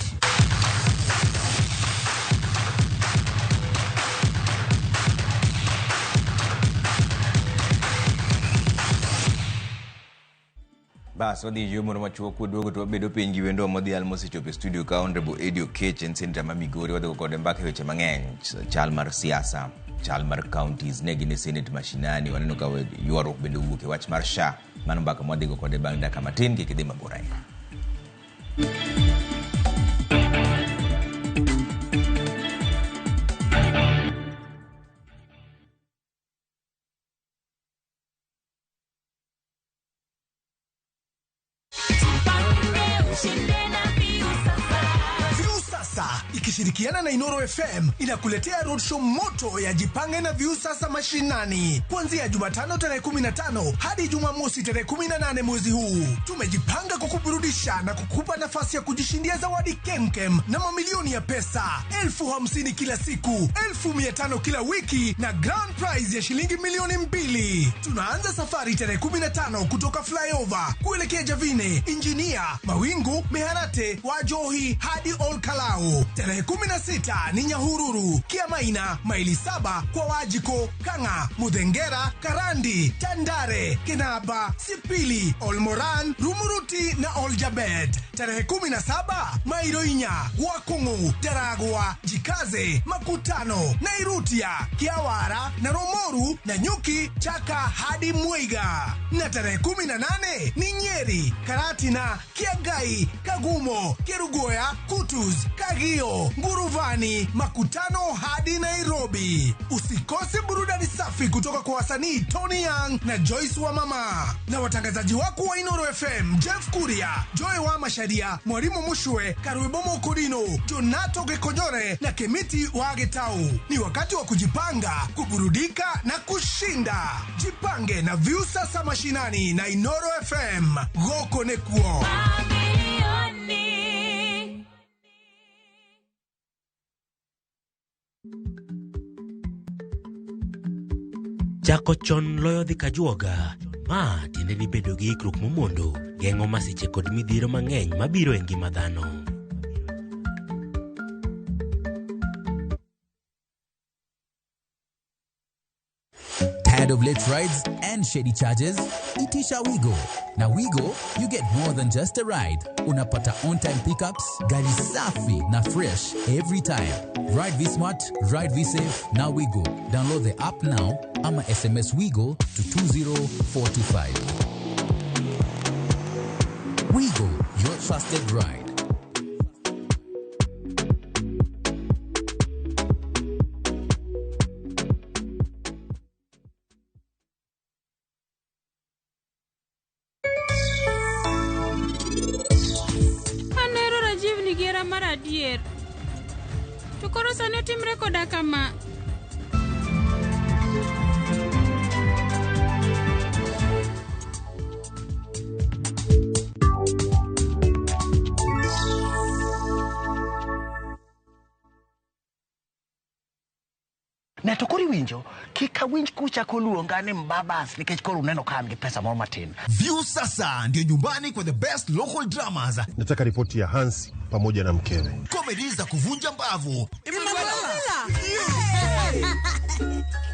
Bas wadhi yo moro machuok kwaduogo to wabedo piny gi wendo modhial mosechopo e studio ka Honorable Eddie Oketch en senator ma Migori. Wadhi kode mbaka e weche mang'eny, chal mar siasa, chal mar counties, ne gin e senate mashinani, waneno ka ywaruok bende owuok e wach mar SHA. Mano mbaka mwadhigo kode bang' dakika matin, kik idhi mabor ahinya. Ikishirikiana na Inoro FM inakuletea roadshow moto ya Jipange na Viusasa mashinani kuanzia Jumatano tarehe 15 hadi Jumamosi tarehe 18 mwezi huu. Tumejipanga kukuburudisha na kukupa nafasi ya kujishindia zawadi kemkem na mamilioni ya pesa, 50,000 kila siku, 500,000 kila wiki na grand prize ya shilingi 2 milioni. Tunaanza safari tarehe 15 kutoka Flyover kuelekea Javine, Injinia, Mawingu, Meharate, Wajohi hadi Olkalau. Tarehe 16 ni Nyahururu, Kiamaina, maili 7 kwa Wajiko, Kanga, Mudhengera, Karandi, Tandare, Kenaba, Sipili, Olmoran, Rumuruti na Oljabet. Tarehe 17 Mairoinya, Wakungu, Daragwa, Jikaze, Makutano, Nairutia, Kiawara na Romoru na Nyuki, Chaka hadi Mwiga. Na tarehe 18 ni Nyeri, Karatina, Kiagai, Kagumo, Kerugoya, Kutus, Kagi Maingilio, Nguruvani, Makutano hadi Nairobi. Usikose burudani safi kutoka kwa wasanii Tony Young na Joyce wa Mama na watangazaji wako wa Inoro FM Jeff Kuria, Joy wa Masharia, Mwalimu Mushwe, Karwebomo Kodino, Jonato Gekonyore na Kemiti wa Getau. Ni wakati wa kujipanga, kuburudika na kushinda. Jipange na Viusasa Mashinani na Inoro FM. Goko nekuo. Chako chon loyo dhi kajuoga. Ma tiende ni bedo gi ikruok momondo geng'o masiche kod midhiero mang'eny mabiro e ngima dhano. Tired of late rides and shady charges? Itisha Wigo. Na Wigo, you get more than just a ride. Unapata on-time pickups, gari safi na fresh every time. Ride V-Smart, ride V-Safe, na Wigo. Download the app now ama SMS Wigo to 20425. Wigo, your trusted ride. Anahero Rajiv nigi hera mar adier. To koro sani otimre koda kama. Ne to koro iwinjo kik awinj kuchako luonga ni mbabas nikech koro uneno ka an gi pesa moro matin. View sasa ndio nyumbani kwa the best local dramas, Nataka ripoti ya Hansi pamoja na mkewe. Comedy za kuvunja mbavu,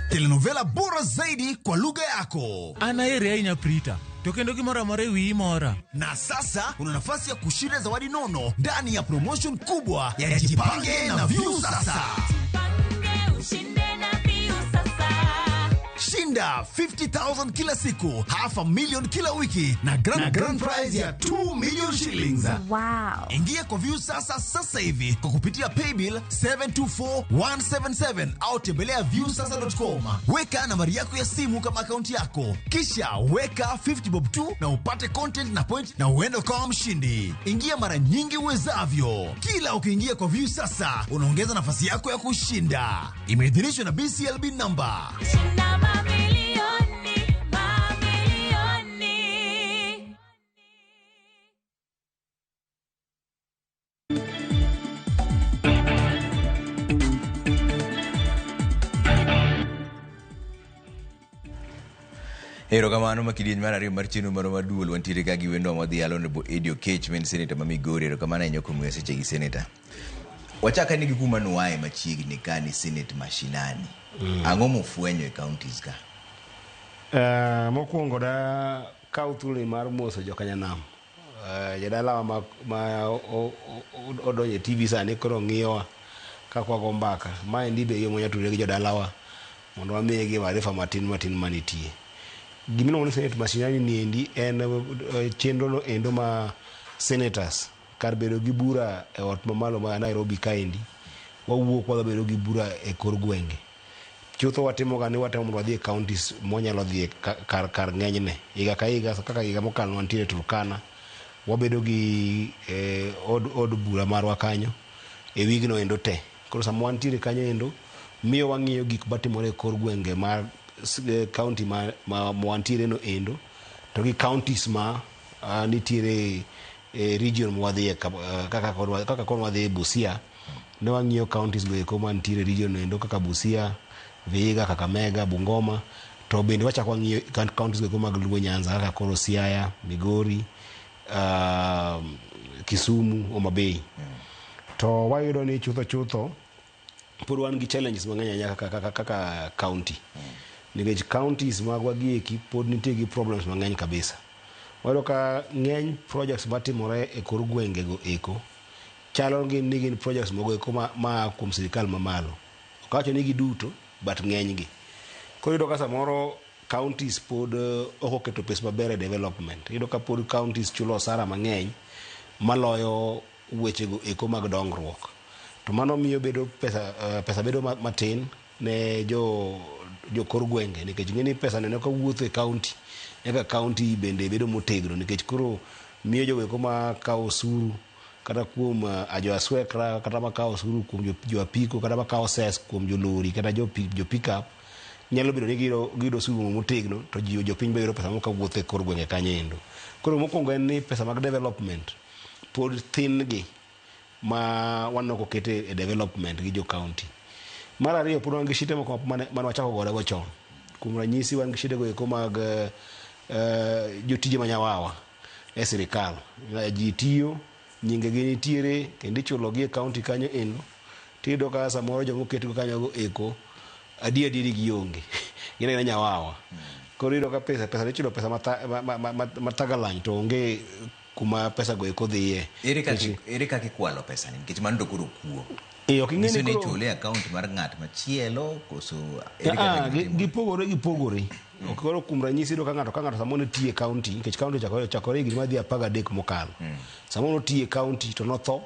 telenovela bora zaidi kwa lugha yako. An aheri ahinya Prita, to kendo gimoro amora e wiyi mora. Na sasa una nafasi ya kushinda zawadi nono ndani ya promotion kubwa ya Jipange na View Sasa. Shinda 50,000 kila siku, half a million kila wiki na grand prize ya 2 million shillings. Wow. Ingia kwa View Sasa sasa hivi kwa kupitia paybill 724177 au tembelea viewsasa.com. Weka nambari yako ya simu kama akaunti yako, kisha weka 50 bob tu na upate content na point na uende ukawa mshindi. Ingia mara nyingi uwezavyo. Kila ukiingia kwa View Sasa unaongeza nafasi yako ya kushinda. Imeidhinishwa na BCLB number. Erokamano ma kidieny mar ariyo mar chenro marwa mar duol wantiere ka gi wendwa modhial Honorable Eddie Okech ma en seneta ma Migori. Erokamano ahinya kuom miyowa seche gi seneta. Wachak ane gi kuma nuaye machiegni ka ni Senate mashinani. Ang'o mufwenyo e counties ka? Mokwongo da kaw thuolo mar moso jokanyanam. Jadalawa ma odonjo e TV sani koro ng'iyowa kaka wago mbaka. Maendi be yo mwanya tudore gi jodalawa mondo wamiyegi maarifa matin matin manitie. Gimiluongo ni Senate mashinani niendi en chenro no endo ma senators kar bedo gi bura e ot mamalo ma Nairobi kaendi wawuok wadhi bedo gi bura e kor gwenge. Chutho watimo ga ni watemo mondo wadhi e counties mwanyalo dhiye kar ng'enyne. Higa ka higa kaka higa mokalo wantiere Turkana, wabedo gi od bura marwa kanyo e wigno endo te. Koro sama wantiere kanyo endo miyo wang'iyo gik matimore e kor gwenge mar county ma mwantiere no endo to gi counties ma nitiere e region mwadhiye kaka koro wadhi Busia ne wang'iyo counties go eko mantiere region no endo kaka Busia, Vihiga, Kakamega, Bungoma, to bende wachako wang'iyo counties go eko mag Luo Nyanza kaka koro Siaya, Migori, Kisumu, Homa Bay. To wayudo ni chutho pod wan gi challenges mang'eny ahinya kaka county. Nikech counties magwa gi eki pod nitie gi problems mang'eny kabisa. Wayudo ka ng'eny projects matimore e kor gwenge go eko chalo ni gin projects mogo eko ma kuom sirikal mamalo. Ok awacho ni giduto, but ng'eny gi. Koro iyudo ka samoro counties pod ok oketo pesa maber e development. Iyudo ka pod counties chulo osara mang'eny maloyo wechego eko mag dongruok. To mano miyo bedo pesa, pesa bedo matin ne jo jokor gwenge nikech ing'e ni pesa neno ka wuotho e county nyaka county bende bedo motegno nikech koro miyo jogo eko makawo osuru kata kuom jo aswekra kata makawo osuru kuom jo apiko kata makawo cess kuom jolori kata jo pickup nyalo bedo ni giyudo osuru motegno to ji jopiny be yudo pesa moko kawuotho e kor gwenge kanyo endo. Koro mokwongo en ni pesa mag development pod thin gi ma waneno kokete e development gi jo county. Mar ariyo pod wan gi shite moko mane wachako gore go chon. Kuom ranyisi wan gi shide go eko mag jotije manyawawa e sirikal. Ji tiyo, nyinge gi nitiere kendo ichulo gi e county kanyo endo. Tiyudo ka samoro joma oket go kanyo go eko adieri gionge. Gin agina nyawawa. Koro iyudo ka pesa ichulo pesa matagalany to onge kuma pesa go eko dhiye. Ere kaka ikwalo pesa ni nikech mano to koro kuo. Ok ing'e ni koro ichule e account mar ng'at machielo koso ere kaka gipogore gipogore. Koro kuom ranyisi iyudo ka ng'ato samoro ne tiyo e county nikech county ochakore higni madhi 13 mokalo. Samoro notiyo e county to notho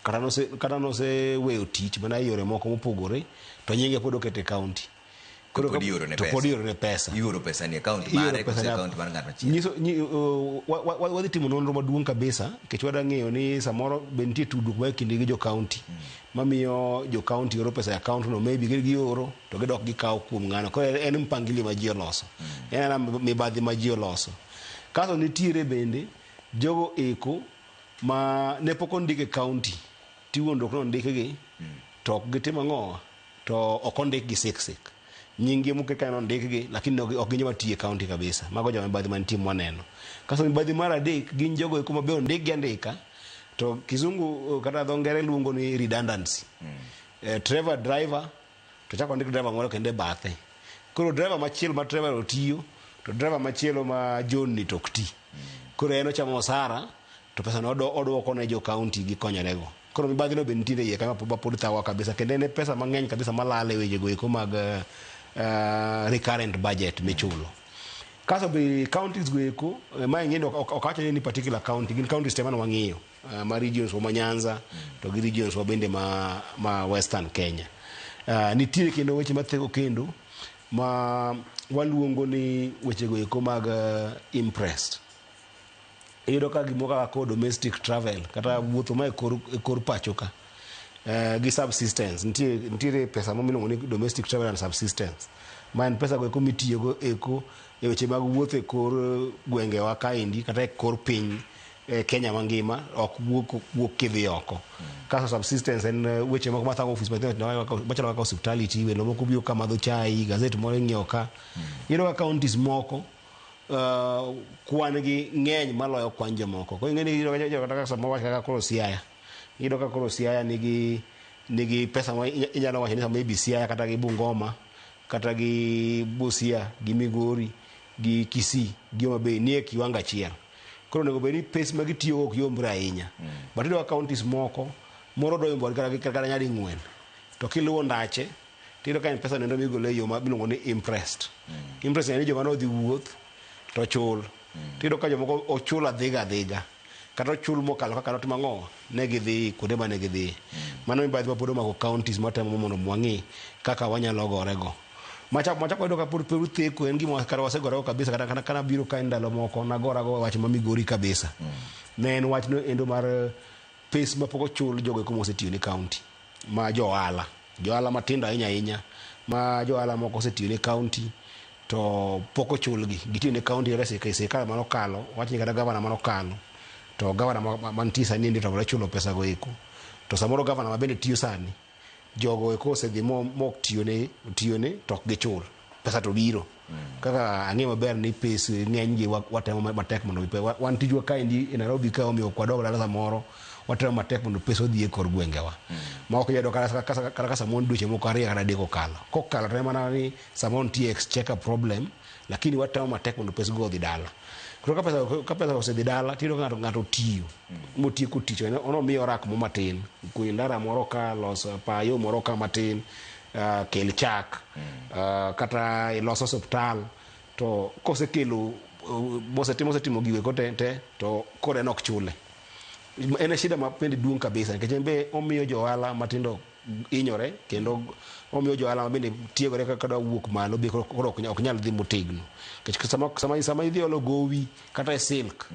kata noseweyo tich mana e yore moko mopogore to nyinge pod oket e county. To pod iorone pesa. Ioro pesa ni account mare koso account mar ng'at machielo. Nyiso wadhi timo nonro maduong' kabisa nikech wadwa ng'eyo ni samoro be nitie tudruok ma e kindgi gi jo county mamiyo jo county oro pesa e account no maybe gioro to gidok gikawo kuom ng'ano. Koro en mpangilio ma ji oloso. En ana mibadhi ma ji oloso. Kasto nitiere bende jogo eko ma ne pok ondik e county tiwuondruok ni ondikgi to ok gitimo ang'o to ok ondikgi sik sik. Nyingi moket kanyo ondikgi lakini ok gin joma tiyo e county kabisa. Mago joma mibadhi mantie mwaneno. Kasto mibadhi mar adek gin jogo eko ma be ondikgi andika to kizungu kata dho ngere luongo ni redundancy. Trevor driver to chako ondik driver moro kendo e bathe. Koro driver machielo ma Trevor otiyo to driver machielo ma John ni to ok ti. Koro en ochamo osara to pesa no odwoko ne jo county gikonyorego. Koro mibadhi no be nitiere iye kanyo ma pod thawa kabisa kendo en pesa mang'eny kabisa malal e weche go eko mag recurrent budget michulo. Kasto be counties go eko ma ing'e ni ok awacho ni particular county gin counties te mane wang'iyo ma regions wa ma Nyanza to gi regions wa bende ma Western Kenya. Nitiere kendo weche mathego kendo ma waluongo ni weche go eko mag imprest. Iyudo ka gimoro kaka ko domestic travel kata wuotho ma e kor pacho ka gi subsistence. Nitiere pesa miluongo ni domestic travel and subsistence ma en pesa go eko mitiyogo eko e weche mag wuoth e kor gwengewa kaendi kata e kor piny Kenya mangima ok wuok kidhi oko. Kasto subsistence en weche moko mathago ofis machalo kaka hospitality, welo moko biro ka madho chai, gazet moro ing'iewo ka. Iyudo ka counties moko kwan gi ng'eny maloyo kwan jomoko. Koro ing'e ni iyudo kata kaka samoro wach kaka koro Siaya. Iyudo ka koro Siaya nigi pesa ma inyalo wacho ni maybe Siaya kata gi Bungoma kata gi Busia gi Migori gi Kisii gi Homa Bay nie kiwango achiel. Koro onego bed ni pes ma gitiyogo ok yombre ahinya. But iyudo ka counties moko moro doyombo kata nyadi ng'wen. To kiluwo ndache tiyudo ka en pesa nendo migolo e yo ma miluongo ni imprest. Imprest en ni joma nodhi wuoth to chul. Tiyudo ka jomoko ochul adhiga adhiga. Kata ochul mokalo kaka notimo ang'o ne gidhi kuonde mane gidhi. Mano mibadhi ma pod omako counties matemo mondo wang'i kaka wanyalo gorego. Machako yudo ka pod theko en gima kata wasegorego kabisa kata kana biro ka ndalo moko nagorago wach ma Migori kabisa. Ne en wach no endo mar pes mapok ochul jogo eko mosetiyo ne county ma jo ohala. Jo ohala matindo ahinya ahinya ma jo ohala moko osetiyo ne county to pok ochulgi. Gitiyo ne county kata sirikal manokalo, wach ni kata gavana manokalo to gavana mantie sani endi otamore chulo pesa go eko. To samoro gavana ma bende tiyo sani jogo eko osedhi mok tiyone to ok gichul. Pesa to biro. Kaka ang'eyo maber ni pes ng'eny gi watemo matek mondo wan tijwa kaendi e Nairobi ka omiyo ok wadog dala samoro watemo matek mondo pesa odhi e kor gwengewa. Ma ok iyudo kata ka samoro dweche moko 2 kata 3 okalo. Kokalo to en mana ni samoro nitie exchequer problem lakini watemo matek mondo pes go odhi dala. Koro ka pesa osedhi dala tiyudo ka ng'ato otiyo motieko tich onomiyo orak mo matin kunyo ndara moro ka loso payo moro ka matin kel chak kata iloso osiptal to kosekelo mosetimo gigo eko te to koro en ok chule. En shida ma bende duong' kabisa nikech en be omiyo jo ohala matindo hinyore kendo omiyo jo ohala ma bende tiegore kaka dwa wuok malo be koro ok nyal dhi motegno. Nikech sama idhi olo gowi kata e silk,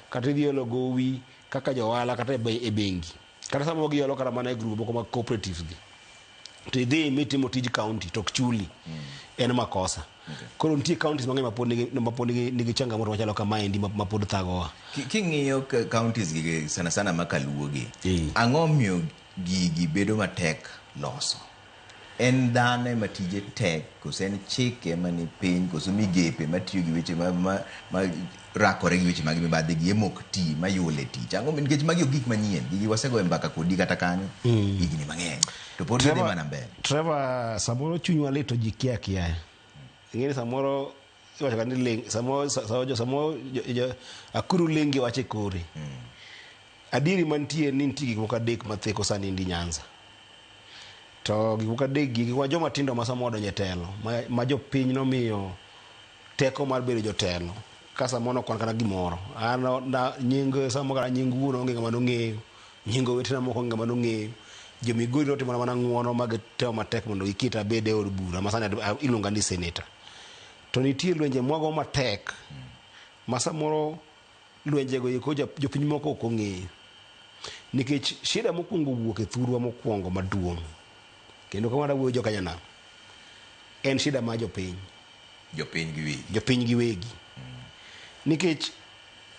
kata idhi olo gowi kaka jo ohala kata e bengi, kata sama giolo kata mana e grup moko mag cooperatives gi, to idhi mitimo tij county to ok chuli, en makosa. Koro nitie counties mang'eny mapod nigi changamoto machalo kamaendi ma pod thagowa. King'iyo counties gi sana sana makaluo gi, ang'o miyo gigi bedo matek loso? En dhano ema tije tek, koso en chike mani piny, koso migepe matiyo gi weche ma rakore gi weche mag mibadhi gi ema ok ti, mayule tich? Ang'o nikech magi ok gik manyien, gigi wasegoyo mbaka kodi kata kanyo higni mang'eny, to pod gidhi mana mbele. Trevor, samoro chunywa lit to ji kia kiaya. Ing'eni samoro iwacho ga ni ling, samoro akuru ling gi wach e kore. Adieri mantie ni nitie gik moko adek matheko sani ndi Nyanza. To gik moko adek gi wa joma tindo ma samoro odonjo e telo, ma jopiny nomiyo teko mar bedo jotelo, ka samoro ok wan kata gimoro. An na nying samoro kata nying wuon onge ng'ama nong'eyo, nying owetena moko onge ng'ama nong'eyo. Jo Migori notimona mana ng'uono ma gitemo matek mondo giketa abed e od bura ma sani iluonga ni senator. To nitie lwenje mwago matek ma samoro lwenjego eko jopiny moko ok ong'eyo. Nikech shida mokwongo wuok e thurwa mokwongo maduong', kendo kama awuoyo joka nyanam, en shida mar jopiny. Jopiny giwegi. Jopiny giwegi. Nikech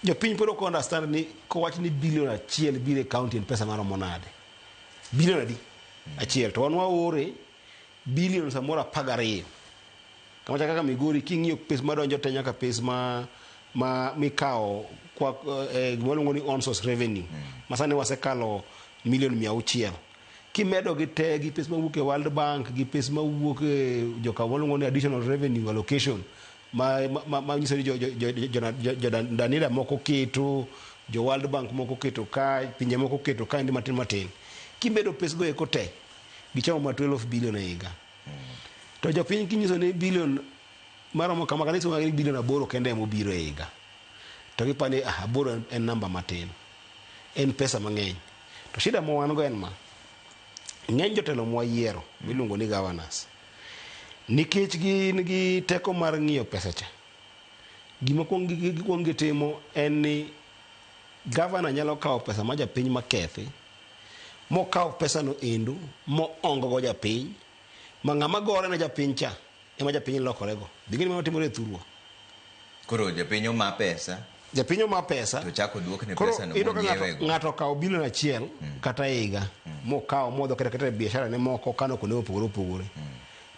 jopiny pod ok understand ni kowach ni bilion 1 biro e county en pesa maromo nade. Bilion adi? 1. To wan waore bilion samoro 12. Kama chaka kaka Migori king'iyo pes madonjo te nyaka pes ma mikawo kwa gima waluongo ni on source revenue. Ma sani wasekalo milion 600. Kimedo gi te gi pes mawuok e World Bank gi pes mawuok e joka waluongo ni additional revenue allocation ma nyiso ni jo Danida moko keto, jo World Bank moko keto ka, pinje moko keto ka endi matin matin. Kimedo pes go eko te, gichamo ma 12 billion e higa. To jopiny kinyiso ni bilion maromo kama kanisa ni bilion 8 kende ema obiro e higa. To gipani 8 en namba matin. En pesa mang'eny. To shida ma wan go en ma. Ng'eny jotelo mwayiero miluongo ni governors. Nikech gin gi teko mar ng'iyo pesa cha. Gima kuong gitimo en ni governor nyalo kawo pesa ma japiny makethi, mokaw pesa no endo, moongo go japiny, ma ng'ama gore ne japiny cha ema japiny lokorego. Bing'e ni mano timore e thurwa. Koro japiny oma pesa. Japiny oma pesa. To chako duokne pesa no monyiewe go. Ng'ato okawo bilion 1 kata higa, mokawo modho kata e biashara ne moko kano kuonde mopogore opogore.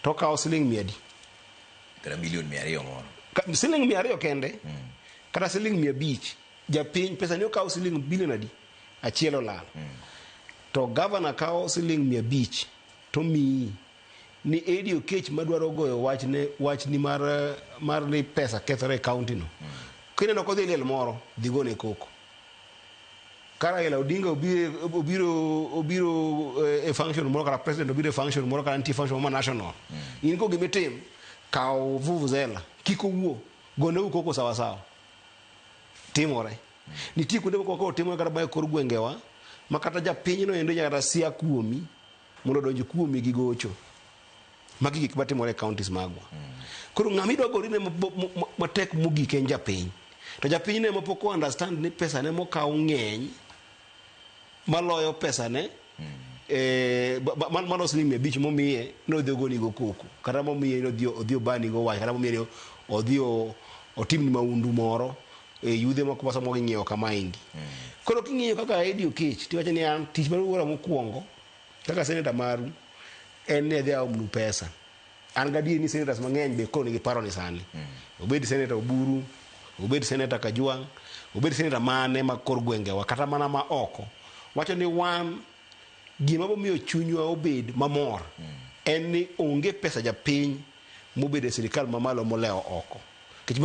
To okawo siling 100. Kata bilion 200 moro. Siling 200 kende. Kata siling 500. Japiny pesa ni okawo siling bilion adi? 1 olal. To governor kawo siling 500 to miyi ni Eddie Okech madwaro goyo wachni mar ni pesa kethore e county no. Kineno kodhi liel moro, dhi gone koko. Ka Raila Odinga obiro e function moro, kata president obiro e function moro, kata nitie function moro national. In ko gimitim, kaw vuvuzela, kik owuo, gone koko sawa sawa. Timore. Nitie kuonde moko koro timore kata mana e kor gwengewa, ma kata japiny no endo nyaka sia kuomi mondo odonj kuomi gi gocho. Magi gik matimore e counties magwa. Koro ng'ama idwa gori ne matek mogik en japiny. To japiny ne mapok o understand ni pesa ne mokaw ng'eny maloyo pesa ne mano siling 500 momiye nodhi ogoni go koko, kata momiye nodhi odhi obani go wach, kata momiye odhi otimni maundu moro e yudhe moko ma samoro ing'iewo kama endi. Koro king'iyo kaka Eddie Okech, tiwacho ni an tich mar wuora mokwongo kaka senator maru en ni adhi aomnu pesa. An gadier ni senators mang'eny be koro nigi paro ni sani. Obed senator Oburu, obed senator Kajwang', obed senator mane ma kor gwengewa kata mana ma oko. Wacho ni wan gima bomiyo chunywa obed mamor en ni onge pesa japiny mobedo e sirikal mamalo molewo oko. Nikech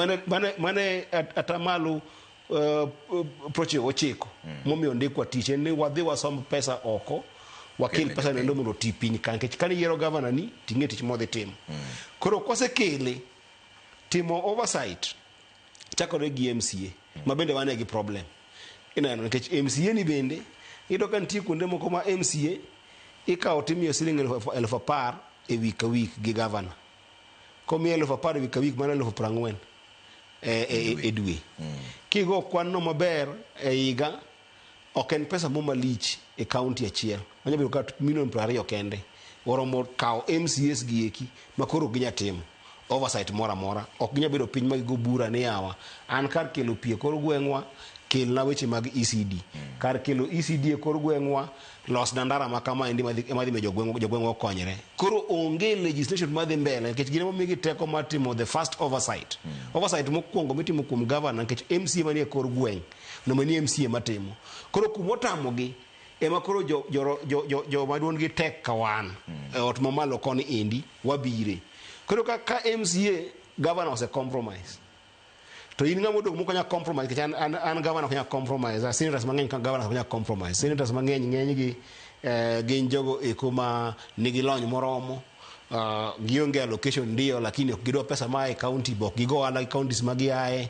mane atamalo 99 momiyo ndikwa tich en ni wadhi wasomb pesa oko, wakel pesa nendo mondo oti piny ka. Nikech kane iyiero gavana ni ting'e tich modhi timo. Koro kosekele timo oversight chakore gi MCA ma bende wane gi problem. Ineno nikech MCA ni bende iyudo ka nitie kuonde moko ma MCA ikawo timiyo siling 10,000 e week ka week gi gavana. Komiye 10,000 e week ka week mano 40,000 e dwe. Kigo kwan no maber e higa ok en pesa mo malich e county achiel. Manyalo bedo kata milion 20 kende. Oromo kawo MCAs gi eki ma koro ok ginyal timo oversight moro amora. Ok ginyal bedo piny ma gigo bura ni yawa an kar kelo pi e kor gweng'wa kelna weche mag ECD. Kar kelo ECD e kor gweng'wa losna ndara ma kama endi ema dhi miyo jogweng'wa okonyre. Koro onge legislation madhi mbele nikech gin ema omigi teko mar timo the first oversight. Oversight mokwongo mitimo kuom governor nikech MCA manie kor gweng' onego bed ni MCA matimo. Koro kumotamogi ema koro joma duondgi tek ka wan e ot mamalo koni endi wabire. Koro ka MCA governor ose compromise to in ng'ama odong' mok onyal compromise nikech an governor ok nyal compromise. Senators mang'eny ka governors ok nyal compromise. Senators mang'eny ng'enygi gin jogo eko ma nigi lony moromo. Gionge allocation ndio lakini ok gidwa pesa maa e county be ok gigo ohala gi counties ma giaye.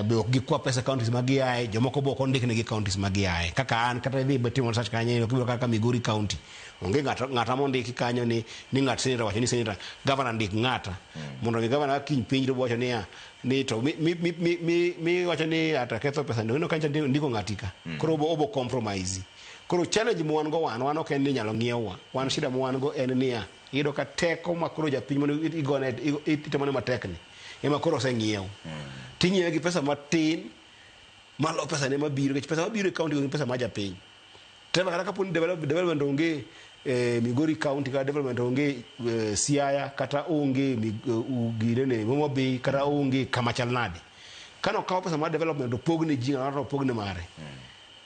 Be ok gikwa pesa counties ma giaye. Jomoko be ok ondiknegi counties ma giaye. Kaka an kata idhi timo research kanyo ibiro kaka Migori county. Onge ng'ata mondiki kanyo ni ng'at senator wacho ni senator governor ndik ng'ata. Mondo mi governor kiny penj to wacho niya ni to mi wacho ni ata ketho pesa ndo kanyo ndiko ng'ati ka. Koro obo compromise. Koro challenge ma wan go wan ok en ni inyalo ng'iewa. Wan shida ma wan go en niya iyudo ka teko ma koro japiny mondo igone itemone matek ni ema koro oseng'iew. Ting'iewe gi pesa matin malo pesa ne mabiro nikech pesa mabiro e county gin pesa ma japiny. Trevor kata kapo ni development onge Migori county kata development onge Siaya kata onge girene Homa Bay kata onge kama chal nade. Kano kaw pesa mar development opog ne ji ng'ato opog ne mare.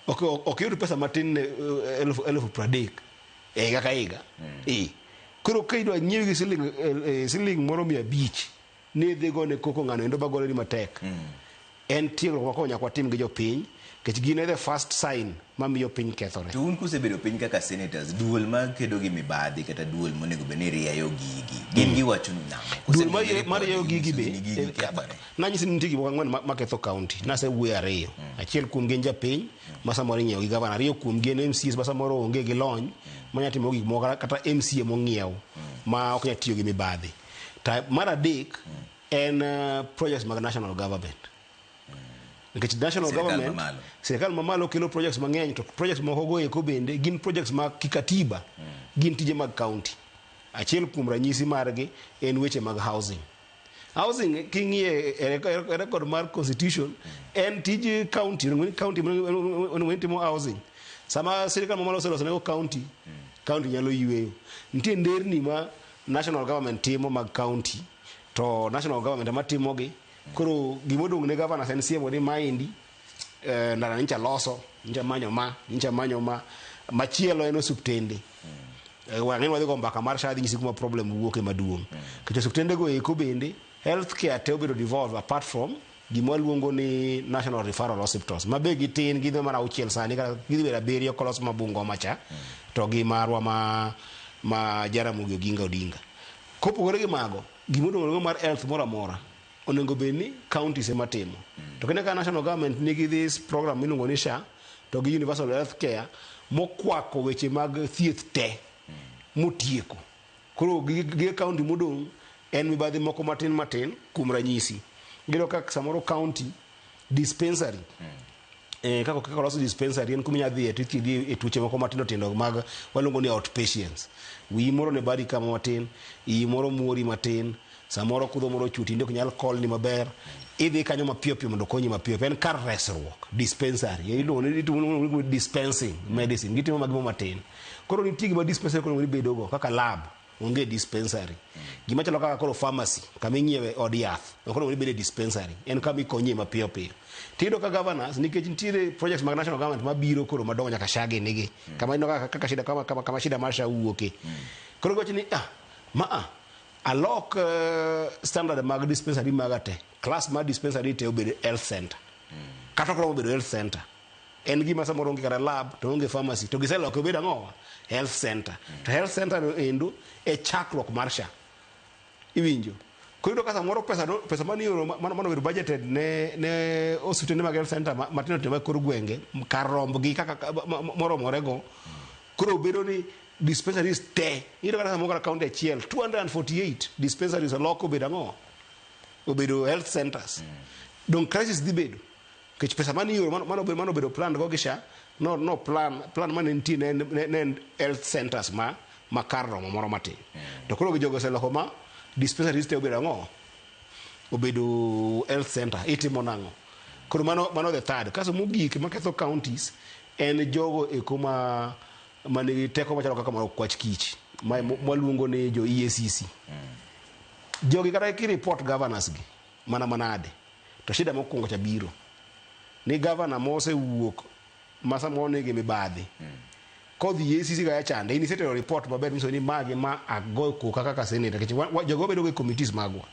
Ok yud pesa matin ne 30,000 e higa ka higa. Koro ka idwa nyiewi gi siling moro 500 ni idhi gone koko ng'ano endo bagore ni matek. En tiegruok ma koro nyaka watim gi jopiny nikech gin e the first sign mamiyo piny kethore. To un kusebedo piny kaka senators, duol mag kedo gi mibadhi kata duol monego bed ni rieyo gigi, gin giwachonu nang'o? Duol mar rieyo gigi be, nanyisi ni nitie gik moko ang'wen maketho county. Nasewuoyo ariyo. Achiel kuom gi en japiny ma samoro ing'iewo gi gavana. Ariyo kuom gi en MCAs ma samoro onge gi lony manyalo timo gik moko kata MCA mong'iew ma ok nyal tiyo gi mibadhi. Mar adek en projects mag national government. Nikech national government, sirikal mamalo kelo projects mang'eny to projects moko go eko bende gin projects mag kikatiba, gin tije mag county. Achiel kuom ranyisi margi en weche mag housing. Housing king'iye e record mar constitution en tij county, county onego timo housing. Sama sirikal mamalo oseloso nego county, county nyalo yweyo. Nitie nderni ma national government timo mag county to national government ema timogi. Koro gimodong' ne governors en siemo ni maendi ndara nyicha loso, nyicha manyo ma, nyicha manyo ma. Machielo en osuptende. Wang'e wadhi go mbaka mar SHA dhi nyisi kuma problem wuoke maduong'. Nikech osuptende go eko bende healthcare te obedo devolved apart from gima waluongo ni National Referral Hospitals. Ma be gitin gidhi mana 6 sani kata gidhi bedo 7 kolos ma Bungoma cha to gi marwa ma Jaramogi Oginga Odinga. Kopogore gi mago, gimodong' mar health moro amora onego bed ni counties ema timo. To kendo ka national government nigi this program miluongo ni SHA to gi universal health care mokwako weche mag thieth te motieko. Koro gi county modong' en mibadhi moko matin matin. Kuom ranyisi giyudo ka samoro county dispensary kaka oloso dispensary en kuma inyalo dhiye to ithiedhi e tuoche moko matindo tindo mag waluongo ni outpatients. Wiyi moro ne badi kama matin, iyi moro muori matin, samoro kudho moro ochwe tinde ok nyal kolni maber, idhi kanyo mapiyo piyo mondo okonyi mapiyo. En kar resruok, dispensary. Iluongo ni dispensing medicine. Gitimo magimo matin. Koro nitie gima dispensary koro bedo go kaka lab, onge dispensary. Gima chalo kaka koro pharmacy, kama ing'iewe od yath, ok onego bed e dispensary. En kama ikonye mapiyo piyo. Tiyudo ka governors nikech nitiere projects mag national government mabiro koro madongo nyaka SHA gi nigi. Kama ineno kaka shida kama shida mar SHA wuoke. Koro giwacho ni alok standard mag dispensary maga te. Class mar dispensary te obed health center. Kata ok oromo bedo health center. En gima samoro onge kata lab to onge pharmacy to giseloke obed ang'owa? Health center. To health center no endo e chakruok mar SHA. Iwinjo? Koro iyudo ka samoro pesa no, pesa mane ioro mane obedo budgeted ne osiptende mag health center matindo tindo mag kor gwenge kar rombgi kaka moromore go. Koro bedo ni dispensaries te iyudo kata samoro kata county achiel 248 dispensaries olok obedo ang'o? Obedo health centers. Dong crisis dhi bedo. Nikech pesa mane ioro mane obedo planned go gi SHA no plan mane nitie ne en health centers ma kar romo moro matin. To koro jogo oseloko ma dispensaries te obedo ang'o? Obedo health center. Itimo nang'o? Koro mano the third. Kaso mogik maketho counties en jogo eko ma manigi teko machalo kaka mar okwach kich ma mwaluongo ni jo EACC. Jogi kata ki report governors gi mana manade to shida mokwongo cha biro ni governor mosewuok ma samoro nigi mibadhi kodhi EACC ga chande in isetero report maber miso ni magi ma ago koka kaka senator nikech jogo bedo go e committees magwa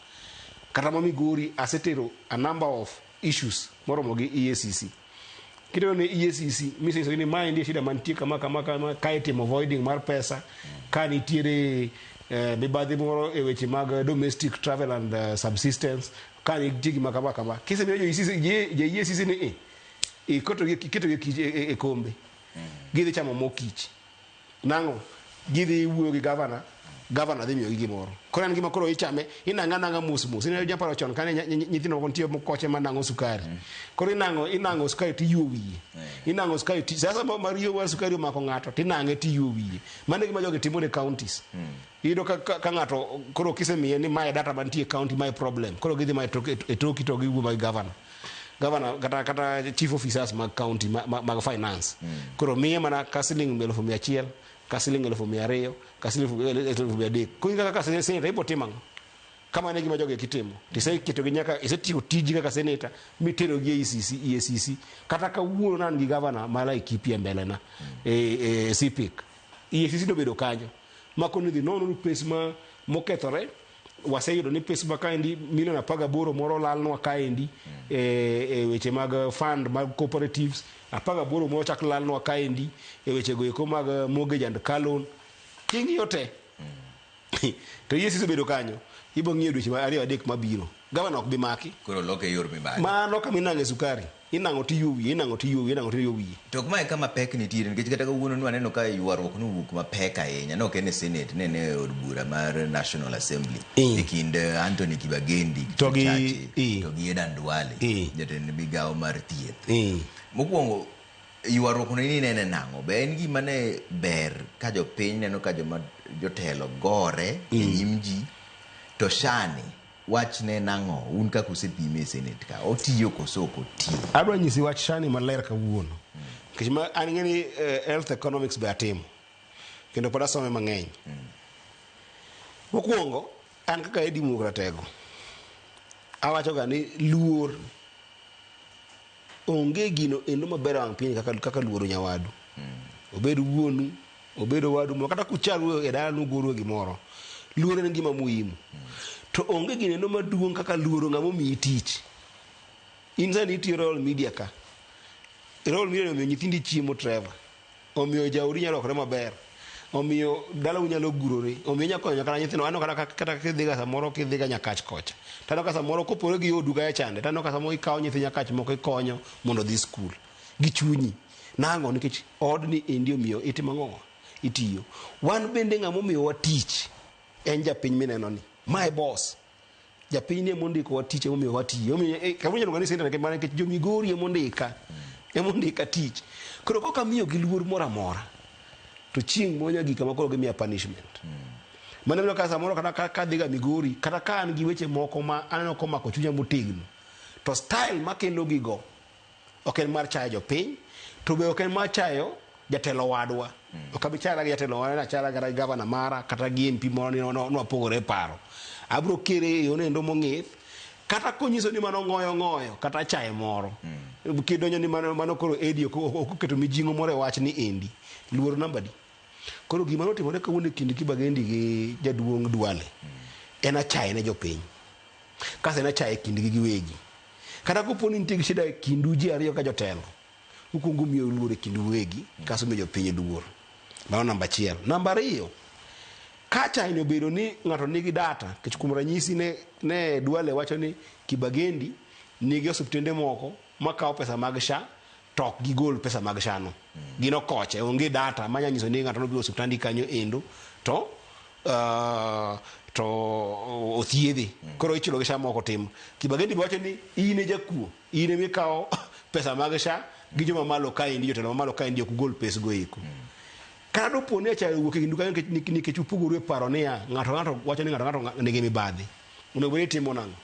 kata ma Migori asetero a number of issues moromo gi EACC. Kitero ne EACC misenyiso ni mae ndiye shida mantie kama kama kama ka itimo voiding mar pesa ka nitiere mibadhi moro e weche mag domestic travel and subsistence ka nitie gima kama kama kisemiyo jo EACC jo EACC ni iketo gi e kombe gidhi chamo mo kich nang'o gidhi wuoyo gi governor governor dhi miyogi gimoro. Koro en gima koro ichame inang'a nang'a mos mos. Ineno japaro chon kane nyithindo moko nitie mokoche manang'o sukari. Koro inang'o sukari tiyuo wiye. Inang'o sukari ti sasa ma riyo mar sukari omako ng'ato tinang'e tiyuo wiye. Mano e gima jogi timo ne counties. Iyudo ka ng'ato koro kisemiye ni mae data mantie e county mae problem. Koro gidhi ma e toki to giwuo mag governor. Governor kata chief officers mag county mag finance. Koro miye mana ka siling 100,000, ka siling 200,000, ka siling 300,000. Koro kaka senator ibo timo ang'o? Kama ne gima jogi kitimo. Tiseketogi nyaka isetieko tiji kaka senator mitero gi EACC. Kata kawuono nan gi governor ma Laikipia mbele na e CPIC. EACC nobedo kanyo. Makoni dhi nono pes ma mokethore waseyudo ni pes ma kaendi milion 18 moro lalnwa kaendi e weche mag fund mag cooperatives 18 moro chak lalnwa kaendi e weche go eko mag mortgage and car loan. King'iyo te to EACC obedo kanyo ibo ng'iyo dweche 2-3 mabiro gavana ok bi maki. Koro loke yor mibadhi. Mano kama inang'e sukari inang'o tiyuo wiye inang'o tiyuo wiye inang'o tiyuo wiye. To ok mae kama pek nitiere nikech kata kawuono nwaneno ka ywaruok nowuok mapek ahinya ne ok en e Senate ne en e od bura mar National Assembly e kind Anthony Kibagendi to gi to gi Adan Duale jatend migawo mar thieth. Mokwongo ywaruok no inene nang'o? Be en gima ne ber ka jopiny neno ka joma jotelo gore e nyim ji to shani wach ne nang'o un kaka usepime e Senate ka otiyo koso ok otiyo? Adwa nyisi wach shani maler kawuono nikech ma an ng'e ni health economics be atimo kendo pod asome mang'eny. Mokwongo an kaka Eddie Muok Ratego awacho ga ni luor onge gino endo maber e wang' piny kaka luoro nyawadu. Obed wuonu, obed owadu moro, kata kucharu e dala nugoru e gimoro. Luor en gima muhimu. To onge gino endo maduong' kaka luoro ng'ama omiyi tich. In sani itiyo Royal Media ka. Royal Media omiyo nyithindi chiemo Trevor. Omiyo jaodi nyalo lokore maber. Omiyo dalau nyalo gurore. Omiyo inyalo konyo kata nyithindo. Aneno kata kidhiga samoro kidhiga Nyakach kocha. Taneno ka samoro kopore gi odu kacha chande. Taneno ka samoro ikawo nyithi Nyakach moko ikonyo mondo odhi skul. Gi chunyi. Nang'o? Nikech odni endi omiyo itimo ang'o? Itiyo. Wan bende ng'ama omiyowa tich en japiny mineno ni. Mae boss. Japiny ni emondiko wa tich emomiyo watiyo. Omiyo kawuono iluongo ni senator mana nikech jo Migori emondika. Emondika tich. Koro kok amiyo gi luor moro amora to chieng' moro nyagika ma koro gimiya punishment. Mano emomiyo ka samoro kata ka adhiga Migori kata ka an gi weche moko ma aneno komako chunya motegno to style makelo gigo ok en mar chayo jopiny to be ok en mar chayo jatelo wadwa. Ok abi chara gi jatelo wadwa, achara kata gi gavana mara kata gi MP moro ni nwapogore e paro. Abiro kere e yono endo mong'ith kata konyiso ni mano ng'oyo ng'oyo kata chaye moro. Kidonjo ni mano koro Eddie ok oketo mijing'o moro e wach ni endi. Luor namba di. Koro gima notimore kawuono e kind Kibagendi gi jaduong' Duale en achaye ne jopiny. Kasto en achaye e kindgi giwegi. Kata kopo ni nitie gi shida e kindu ji ariyo ka jotelo, ukwongo umiyo luor e kindu uwegi, kasto umiyo jopiny luor. Mano namba achiel. Namba ariyo, Ka chaini obedo ni ng'ato nigi data, nikech kuom ranyisi ne, ne Duale wacho ni Kibagendi nigi osiptende moko makawo pesa mag SHA to ok gigol pesa mag SHA no. Gin okoche, onge data manya nyiso ni ng'ato nobiro osiptandi kanyo endo to to othiedhe. Koro ichulo gi SHA moko tim. Kibagendi be wacho ni in e jakuo, in ema ikawo pesa mag SHA gi joma malo kaendi, jotelo mamalo kaendi ok ugol pesgo eko. Kata dopo ni achaya owuok e kindu kanyo nikech, nikech upogoru e paro niya, ng'ato ng'ato wacho ni ng'ato ng'ato nigi mibadhi. Onego bed ni itimo nang'o?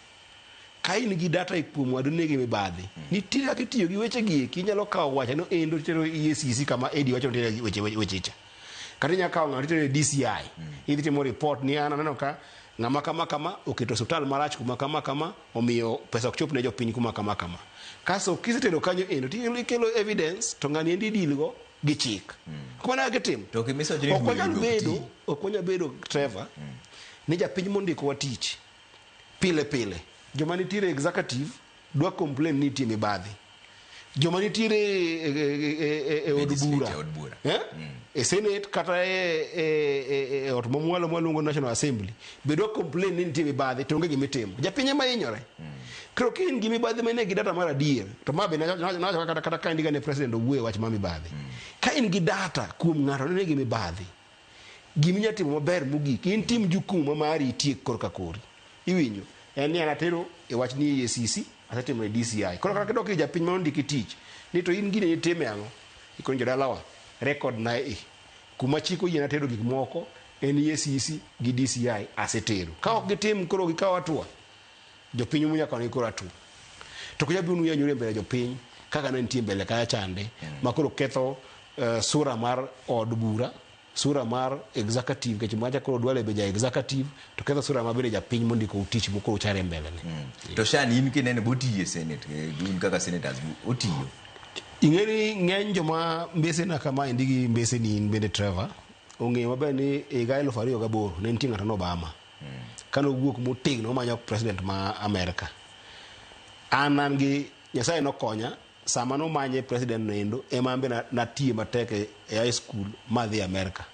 Ka in gi data e kuom wadu nigi mibadhi, nitie kaka itiyo gi weche gi eki, inyalo kawo wachno endo titero EACC kama AD wacho ni nitie weche weche cha. Kata inyalo kawo ng'ato titero e DCI, idhi timo report ni an aneno ka ng'ama kama kama oketo osiptal marach kuma kama kama, omiyo pesa ok chop ne jopiny kuma kama kama. Kasto kisetero kanyo endo, tikelo evidence to ng'ani endi idil go gi chik. Ok mano kaka itimo. To ok imiso ni Ok wanyal duol ok bedo, ti. ok wanyal bedo Trevor, ni japiny mondikowa tich pile pile. Joma nitiere executive dwa complain ni nitie mibadhi. Joma nitiere e, e, e, e, e od Legislature, bura. od bura. Eh? E senate kata e, e, e, e ot mamwalo mwaluongo National Assembly be dwa complain ni nitie mibadhi to onge gimitimo. Japiny ema hinyore. Koro ka in gi mibadhi ma in gi data mar adier, to ma be nawacho kata kata ka indika ne president owuoyo e wach mar mibadhi. Ka in gi data kuom ng'ato ni nigi mibadhi, gima inyalo timo maber mogik, in tim jukumu ma mari itiek korka kori. Iwinjo? En ni an atero e wach ni EACC, asetimo e DCI. Koro kata kidok ir japiny ma ondiki tich, ni to in gini nitime ang'o? Ikoni jodalawa, record na e. Kuma chik oyiena tero gik moko en EACC gi DCI asetero. Ka ok gitim koro gikaw hatua, jopiny munyaka ni koro hatua. To ok nyal biro e mbele jopiny kaka ne nitie mbele kacha chande, ma koro ketho sura mar od bura, sura mar executive, nikech macha koro Duale be ja executive, to ketho sura ma bende japiny mondiko tich mokoro chare mbele ne. To Shan in kinene botiyo e senate, un kaka senators otiyo. Ing'e ni ng'eny joma mbesena kamaendi gi mbeseni in bende Trevor, ong'eyo maber ni higa 2008 ne nitie ng'ato no Obama. Kane owuok motegno omanyo president ma Amerika. An an gi Nyasaye nokonya sama nomanye president no endo ema an be natiye matek e high school madhi Amerika.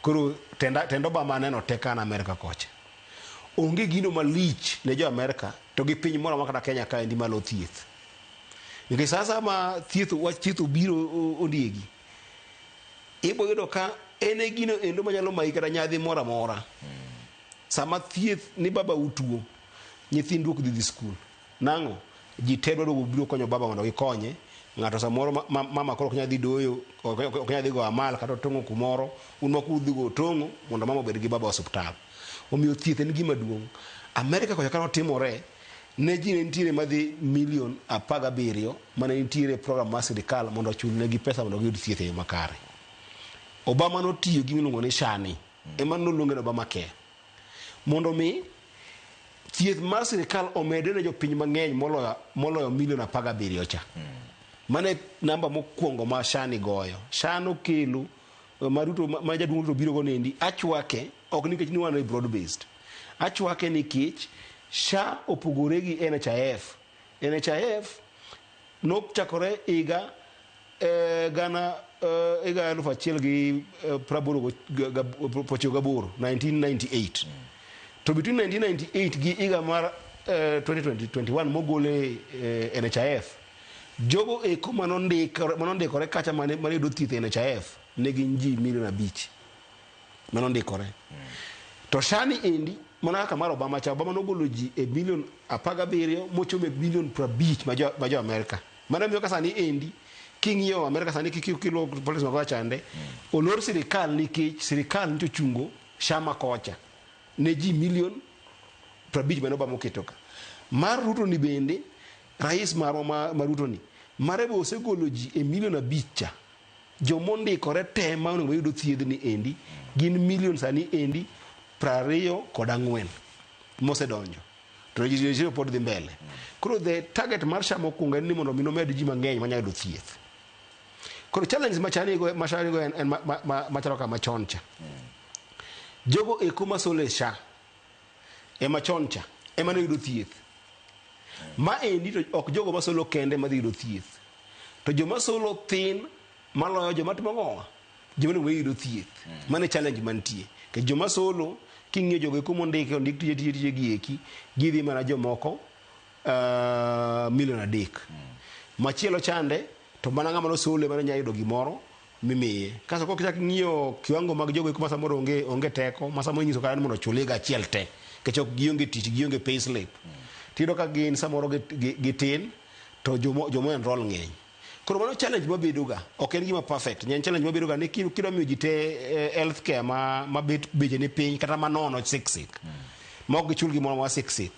Koro tenda, tend Obama aneno te ka an Amerika kocha. Onge gino malich ne jo Amerika to gi piny moro amora kata Kenya kaendi malo thieth. Nikech sa asaya ma thieth wach thieth obiro ondiegi, ibo yudo ka en e gino endo manyalo mayi kata nyadhi moro amora. Sama thieth ni baba utuo, nyithindu ok dhi dhi skul. Nang'o? Ji te dwaro biro konyo baba mondo gikonye. Ng'ato samoro mama koro ok nyal dhi doyo, ok nyal dhi go amal kata otong'o kumoro, un moko udhi go otong'o mondo mama obed gi baba e osiptal. Omiyo thieth en gima duong'. Amerika kocha kane otimore, ne ji ne nitiere madhi milion 17 mane nitiere program mar sirikal mondo ochul negi pesa mondo giyud thieth e yo makare. Obama notiyo gi miluongo ni SHA ni, ema noluonge ni Obamacare. Mondo mi thieth mar sirikal omedre ne jopiny mang'eny moloyo, moloyo milion 17 cha. Mano e namba mokwongo ma SHA ni goyo. SHA nokelo ma Ruto ma jaduong' Ruto biro go nendi achwake ok nikech ni wan e broad based. Achwake nikech SHA opogore gi NHIF. NHIF nochakore higa gana higa 1998, 1998. To between 1998 gi higa mar 2021 mogole NHIF, jogo eko manondikore kacha mane yudo thieth e NHIF ne gin ji milion 5 manondikore. To SHA ni endi mana kaka mar Obama cha, Obama nogolo ji e milion 17 mochomo e milion 50 ma jo Amerika. Mano miyo ka sani endi king'iyo Amerika sani kiluwo policy ma chande, olor sirikal nikech sirikal nito chungo SHA ma kocha ne ji milion 50 mane Obama oketo ka. Mar Ruto ni bende, rais marwa ma Ruto ni, mare be osegolo ji e milion 5 cha. Jomondikore te ma onego yudo thiedhni endi gin milion sani endi 24 mosedonjo. To registration pod dhi mbele. Koro the target mar SHA mokwongo en ni mondo mi nomed ji mang'eny manyalo yudo thieth. Koro challenge ma SHA nigo ma SHA nigo en machalo kama chon cha. Jogo eko masolo e SHA ema chon cha ema ne yudo thieth. Ma endi to ok jogo masolo kende madhi yudo thieth. To joma solo thin maloyo joma timo ang'owa? Joma onego yudo thieth. Mano e challenge mantie. Nikech joma solo king'iyo jogo eko mondiki ondik tije tije tije gi eki gidhi mana jomoko milion 3. Machielo chande to mana ng'ama nosolo ema nyalo yudo gimoro mimiye. Kasto kok ichak ing'iyo kiwango mag jogo eko ma samoro onge teko ma samoro inyiso kata ni mondo ochul higa achiel te nikech ok gionge tich gionge payslip. Tiyudo ka gin samoro gitin to jomo enroll ng'eny. Koro mano challenge mabedo ga ok en gima perfect. En challenge mabedo ga ni kidwa miyo ji te health care ma bet beche ni piny kata manono sik sik. Ma ok gichul gimoro ma sik sik.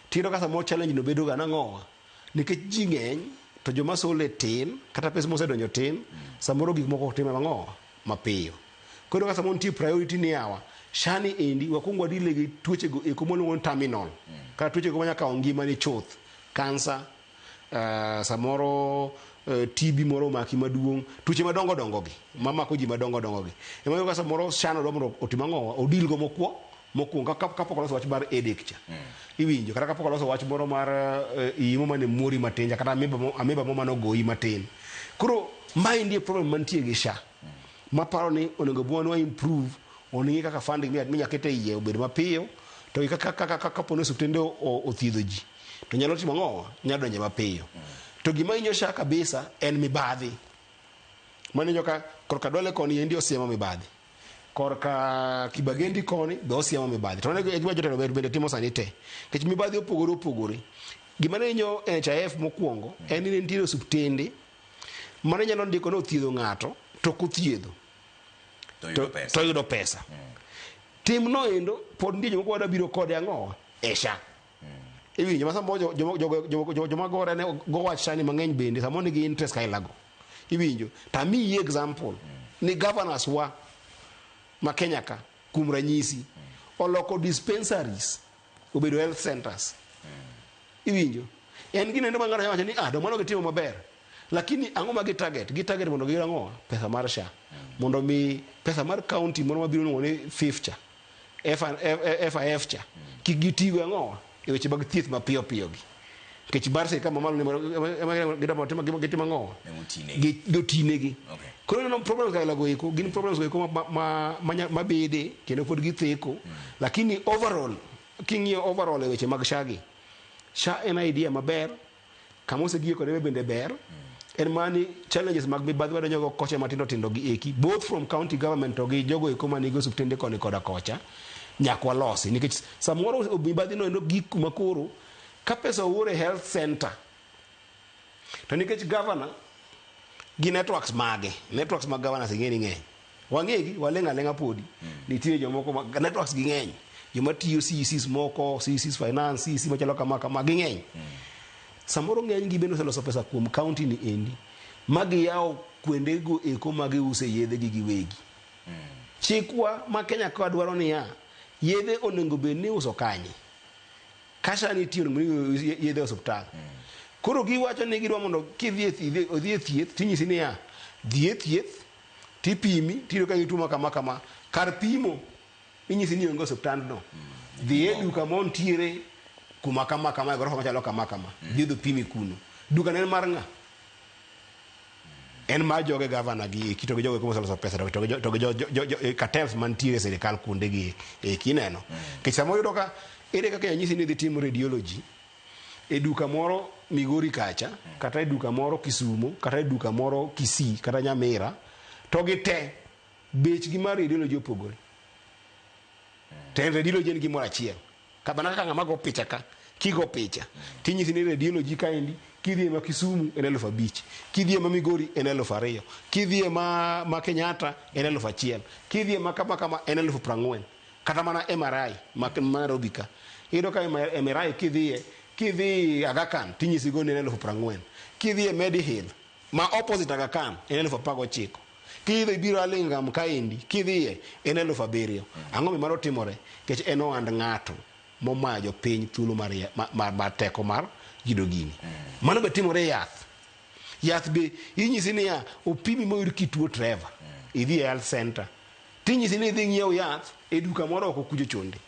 Tiyudo ka samoro challenge no bedo ga nang'owa nikech ji ng'eny to joma sole tin kata pesa mosedonjo tin samoro gik moko ok timre mang'owa mapiyo. Koro ka samoro nitie priority ni yawa SHA ni endi wakuong wadile gi tuoche go eko mwaluongo ni terminal. Kata tuoche go manya kawo ngimani chuth. Kansa, samoro TB moro omaki maduong', tuoche madongo dongo gi mamako ji madongo dongo gi. Ema iyudo ka samoro SHA no dwa mondo otim ang'owa odil go mokwongo kapok oloso wach mar headache cha. Iwinjo kata kapok oloso wach moro mar iyi mo mane muori matin cha kata ameba mo mane ogoyi matin. Koro maendi e problem mantie gi SHA. Maparo ni onego bed ni wa improve oning'i kaka funding minya ket e iye obed mapiyo to gi kaka kapo ni osiptende othiedho ji to nyalo timo ang'owa nyalo donjo mapiyo. To gima hinyo SHA kabisa en mibadhi. Mano ineno ka korka Dwale koni endi osiemo mibadhi. Korka Kibagendi koni be osiemo mibadhi. To mano e gima jotelo bende timo sani te. Nikech mibadhi opogore opogore. Gima ne hinyo NHIF mokwongo en ni ne nitiere osiptende mane nyalo ndiko ni othiedho ng'ato to ok othiedho. To yudo pesa. Tim no endo pod nitie jomoko wadwa biro kode ang'owa e SHA. Iwinjo ma samoro joma gore ne go wach SHA ni mang'eny bende samoro nigi interest kailago. Iwinjo to amiyi example ni governors wa ma Kenya ka kuom ranyisi oloko dispensaries obedo health centers. Iwinjo en gino endo ma ng'ato nyalo wacho ni do mano gitimo maber. Lakini ang'o ma gi target? Gi target mondo giyud ang'o? Pesa mar SHA. Mondo mi pesa mar county moro mabiro luongo ni FIF cha. FIF cha. Kik gitigo ang'o? E weche mag thieth mapiyo piyo gi. Nikech mar sirkal mamalo ni ema gitimo ang'o? Gitinegi. Koro ineno problems kaila go eko, gin problems go eko mabede kendo pod githeko. Lakini overall, king'iyo overall e weche mag SHA gi, SHA en idea maber, kama osegiye kode bende ber. En mana ni challenges mag mibadhi wadonjo go kocha matindo tindo gi eki, both from county government to gi jogo eko manigi osiptende koni koda kocha, nyaka walosi. Nikech samoro mibadhi no endo gik kuma koro, ka pesa oor e health center, to nikech governor gi networks mage, networks mag governors ing'e ni ng'eny. Wang'egi, waling' aling'a podi. Nitie jomoko ma networks gi ng'eny. Joma tiyo CECs moko, CECs finance, CEC machalo kama kama, ging'eny. Samoro ng'eny gi bende oseloso pesa kuom county ni endi, ma giyawo kuonde go eko ma giuse yedhe gi giwegi. Chikwa ma Kenya ka dwaro niya, yedhe onego bed ni iuso kanye? Ka SHA nitie onego bed ni yedhe e osiptal. Koro giwacho ni gidwa mondo kidhi odhi e thieth tinyisi niya, dhi e thieth tipimi tiyudo ka in gi tuo ma kama kama. Kar pimo inyisi ni onge osiptandno. Dhi e duka montiere kuma kama kama e gorofa machalo kama kama. Dhi odhi opimi kuno. Duka no en mar ng'a? En mar joge gavana gi eki to gi jogo eko moseloso pesa to gi cartels mantiere e sirikal kuonde gi eki ineno. Nikech samoro iyudo ka ere kaka inyisi ni idhi tim radiology e duka moro Migori kacha, kata e duka moro Kisumo, kata e duka moro Kisii, kata Nyamira, to gi te bechgi mar radiology opogore. To en radiology en gimoro achiel. Mana kaka ng'ama go picha ka, kigo picha, tinyisi ni radiology kaendi, kidhi e ma Kisumu en 5,000, kidhi e ma Migori en 2,000, kidhi e ma Kenyatta en 1,000, kidhi e ma kama kama en 40,000. Kata mana MRI ma Nairobi ka. Iyudo ka MRI kidhiye, kidhi Aga Khan tinyisi go ni en 40,000. Kidhi e Medihill ma opposite Aga Khan en 19,000. Kidhi ibiro Hurlingham kaendi, kidhiye en 7,000. Ang'o mi mano timore? Nikech en ohand ng'ato momayo jopiny thuolo mar teko mar yudo gini. Mano be timore e yath. Yath be inyisi niya, opimi moyud kituo Trevor. Idhi e health center. Tinyisi ni idhi ng'iew yath e duka moro oko kucho chonde.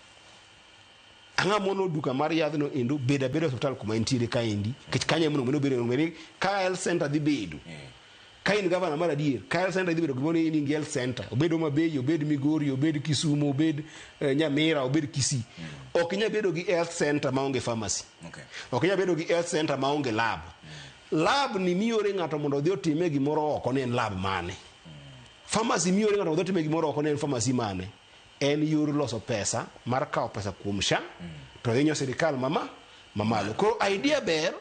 Ang'o mono duka mar yadhno endo bed abeda e osiptal kuma entiere kaendi, nikech kanyo ema onego obed ni ka health center dhi bedo. Ka in gavana mar adier, ka health center idhi bedo gimoro ni in gi health center, obed Homa Bay, obed Migori, obed Kisumu, obed Nyamira, obed Kisii. Ok inyal bedo gi health center maonge pharmacy. Ok inyal bedo gi health center maonge lab. Lab ni miore ng'ato mondo odhi otime gimoro oko ni en lab mane. Pharmacy miore ng'ato mondo odhi otime gimoro oko ni en pharmacy mane. En yor loso pesa mar kawo pesa kuom SHA to hinyo sirikal mama mamalo. Koro idea ber,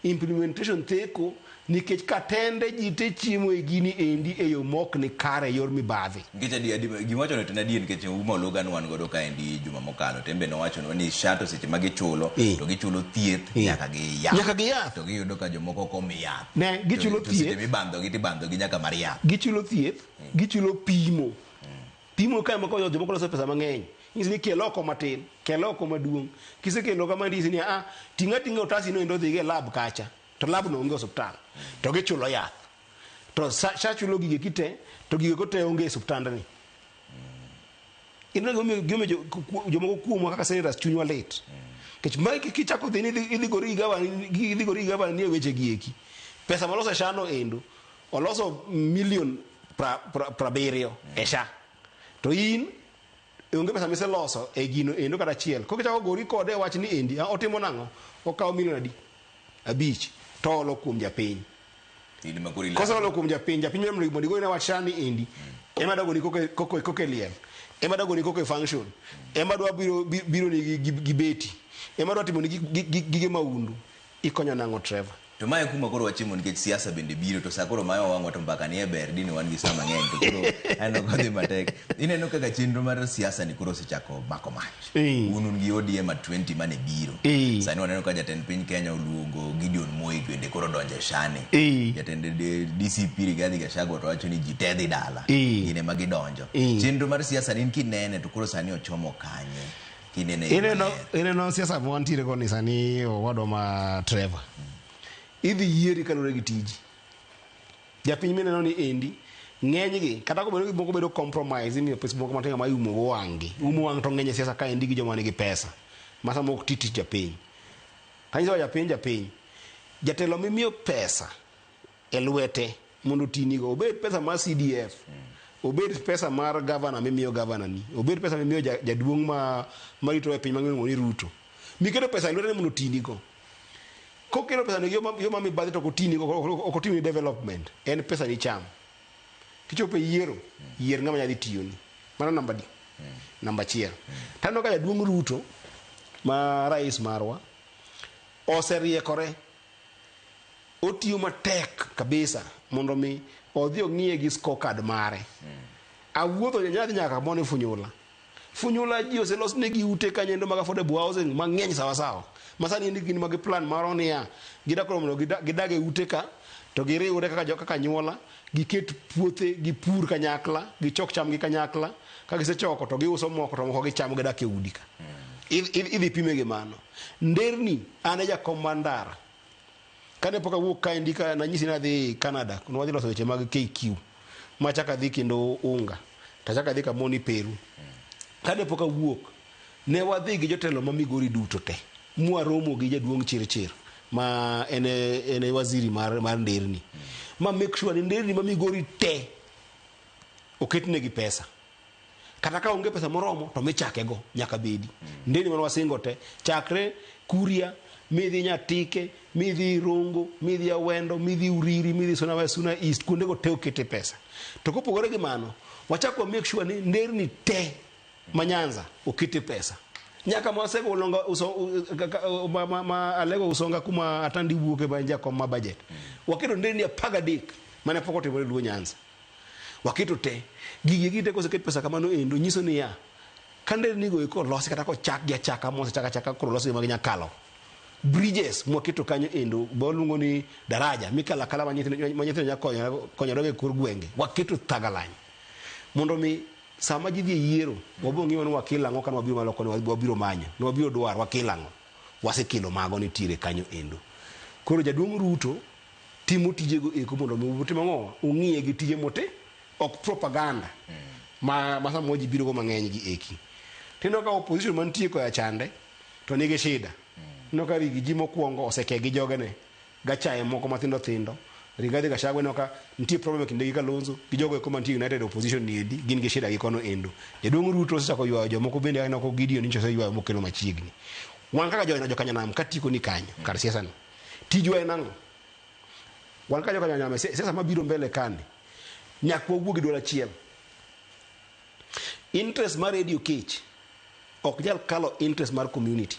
implementation theko nikech katende ji te chiemo e gini endi e yo mok ni kare e yor mibadhi. Nikech adi, adi, gima wachono to en adier nikech Uma Oluga ne wan godo kaendi juma mokalo to en be nowachonwa ni SHA to seche ma gichulo to gichulo thieth nyaka gi yath. Nyaka gi yath. To giyudo ka jomoko ok omi yath. Ne, gichulo To seche thieth. mibandhogi to ibandhogi nyaka mar yath. Gichulo thieth, gichulo pimo. Pimo kae moko jomoko loso pesa mang'eny. Nyisi ni kel oko matin, kel oko maduong'. Kisekelo kama ndisi ni a ting'a ting'a otasi no endo dhigo e lab kacha. To lab no onge osuptal. To gichulo yath. To SHA chulo gige kite, to gige go te onge e osuptandni. Ineno gimomiyo gimomiyo jomoko kuomwa kaka senators chunywa lit. Nikech mae kichako dhi ni idhi gori gi gavana, idhi gori gi gavana ni e weche gi eki. Pesa moloso e SHA no endo, oloso milion 70 e SHA. To in onge pesa miseloso e gino endo kata achiel. Koro kichako gori kode e wach ni endi, otimo nang'o? Okawo milion adi? 5 to olo kuom japiny. Koseolo kuom japiny, japiny mondo igone wach SHA ni endi. Ema dwa goni koko e liel. Ema dwa goni koko e function. Ema dwa biro ni gi beti. Ema dwa timo ni gige maundu. Ikonyo nang'o Trevor? To mae kuma koro wachimo nikech siasa bende biro to sa koro mayo wang'wa to mbaka ni e ber dine wan gi sa mang'eny to koro aneno kodhi matek. Ineno kaka chenro mar siasa ni koro osechako mako mach. Un un gi ODM at 20 mane biro. Sani waneno ka jatend piny Kenya oluongo Gideon Moi bende koro donjo e shani. Jatend DCP Rigathi Gachagua to wacho ni ji te dhi dala. Gin ema gidonjo. Chenro mar siasa ni kinene to koro sani ochomo kanye? Kinene e yo maler. Ineno siasa ma wantiere go ni sani owadwa ma Trevor. Idhi yieri kaluwore gi tiji. Japiny mineno ni endi ng'enygi kata kobedo ni moko bedo compromise imiyo pesa moko matin ma iumo go wang'gi. Umo wang' to ng'eny e siasa kaendi gi joma nigi pesa ma sama ok ti tich japiny. Kanyiso japiny japiny. Jatelo mimiyo pesa e lwete mondo otinigo obed pesa mar CDF, obed pesa mar gavana mimiyo gavana ni, obed pesa mimiyo jaduong' marito e piny mangima ni Ruto. Miketo pesa e lwete mondo otinigo. Kokelo pesa ni yo ma mibadhi to ok otinigo, ok otimni development, en pesa ni cham. Kichopo e yiero, yier ng'ama nyadhi tiyoni. Mano namba di. Namba achiel. Taneno ka jaduong' Ruto ma rais marwa oseriekore. Otiyo matek kabisa mondo mi odhi ong'iye gi scorecard mare. Awuotho nyadhi nyaka kamoro ni Funyula. Funyula ji oselos negi ute kanyo mag affordable housing mang'eny sawa sawa. Ma sani gin mag plan moro niya, gidak koro mondo gidag e ute ka, to giriwre kaka jo kaka anyuola, giket puothe, gipur kanyakla, gichok cham gi kanyakla, ka gisechoko to giuso moko to moko gichamo gidak e udi ka. Idhi pime gi mano. Nderni, an e jakom mar ndara. Kane pok awuok kaendi ka nanyisi ni adhi Canada, ne wadhi loso weche mag KQ. Machak adhi kendo Unga. Tachak adhi kamoro ni Peru. Kane pok awuok, ne wadhi gi jotelo ma Migori duto te. Mwaromo gi jaduong' Chirchir ma en e waziri mar nderni. Ma make sure ni nderni ma Migori te oketnegi pesa. Kata ka onge pesa moromo to michake go nyaka bedi. Nderni mane wasingo te chakre Kuria midhi Nyatike, midhi Rongo, midhi Awendo, midhi Uriri, midhi Suna West, Suna East, kuondego te okete pesa. To kopogore gi mano, wachak wa make sure ni nderni te ma Nyanza okete pesa. Nyaka ma wasego ulonga uso, ma Alego Usonga kuma Atandi wuoke ma en jakom ma budget. Waketo nderni 13 mane pok otimore Luo Nyanza. Waketo te. Gigi gi te koseket pesa kamano endo nyiso niya, ka nderni go eko olosi kata kochak gi achaka mosechak achaka koro olosi mag nyakalo. Bridges mwaketo kanyo endo waluongo ni daraja mikalo akala ma nyithindo nyalo konyore e kor gwenge. Waketo thagalany mondo mi sama ji dhi e yiero wabiro ng'iyo ni wakelo ang'o kane wabiro malo koni wabiro manyo, ne wabiro dwaro wakelo ang'o. Wasekelo mago nitiere kanyo endo. Koro jaduong' Ruto timo tijego eko mondo mi utim ang'o? Ung'iye gi tije mote, ok propaganda ma samoro ji biro go mang'eny gi eki. Tineno ka opposition mantie koya chande to nigi shida. Ineno ka Riggy Ji mokwongo oseke gi jogene, gachaye moko mathindo thindo, Rigathi Gachagua ineno ka nitie problem e kinde gi Kalonzo gi jogo eko mantie United Opposition ni endi gin gi shida gi kono endo. Jaduong' Ruto osechako ywayo jomoko bende aneno ko Gideon nyocha oseywayo mokelo machiegni. Wan kaka jokanyanam katieko ni kanyo kar siasa ni tijwa en ang'o? Wan kaka jokanyanam e siasa mabiro mbele kani nyaka wawuo gi duol achiel. Interest mar Radio Kech ok nyal kalo interest mar community.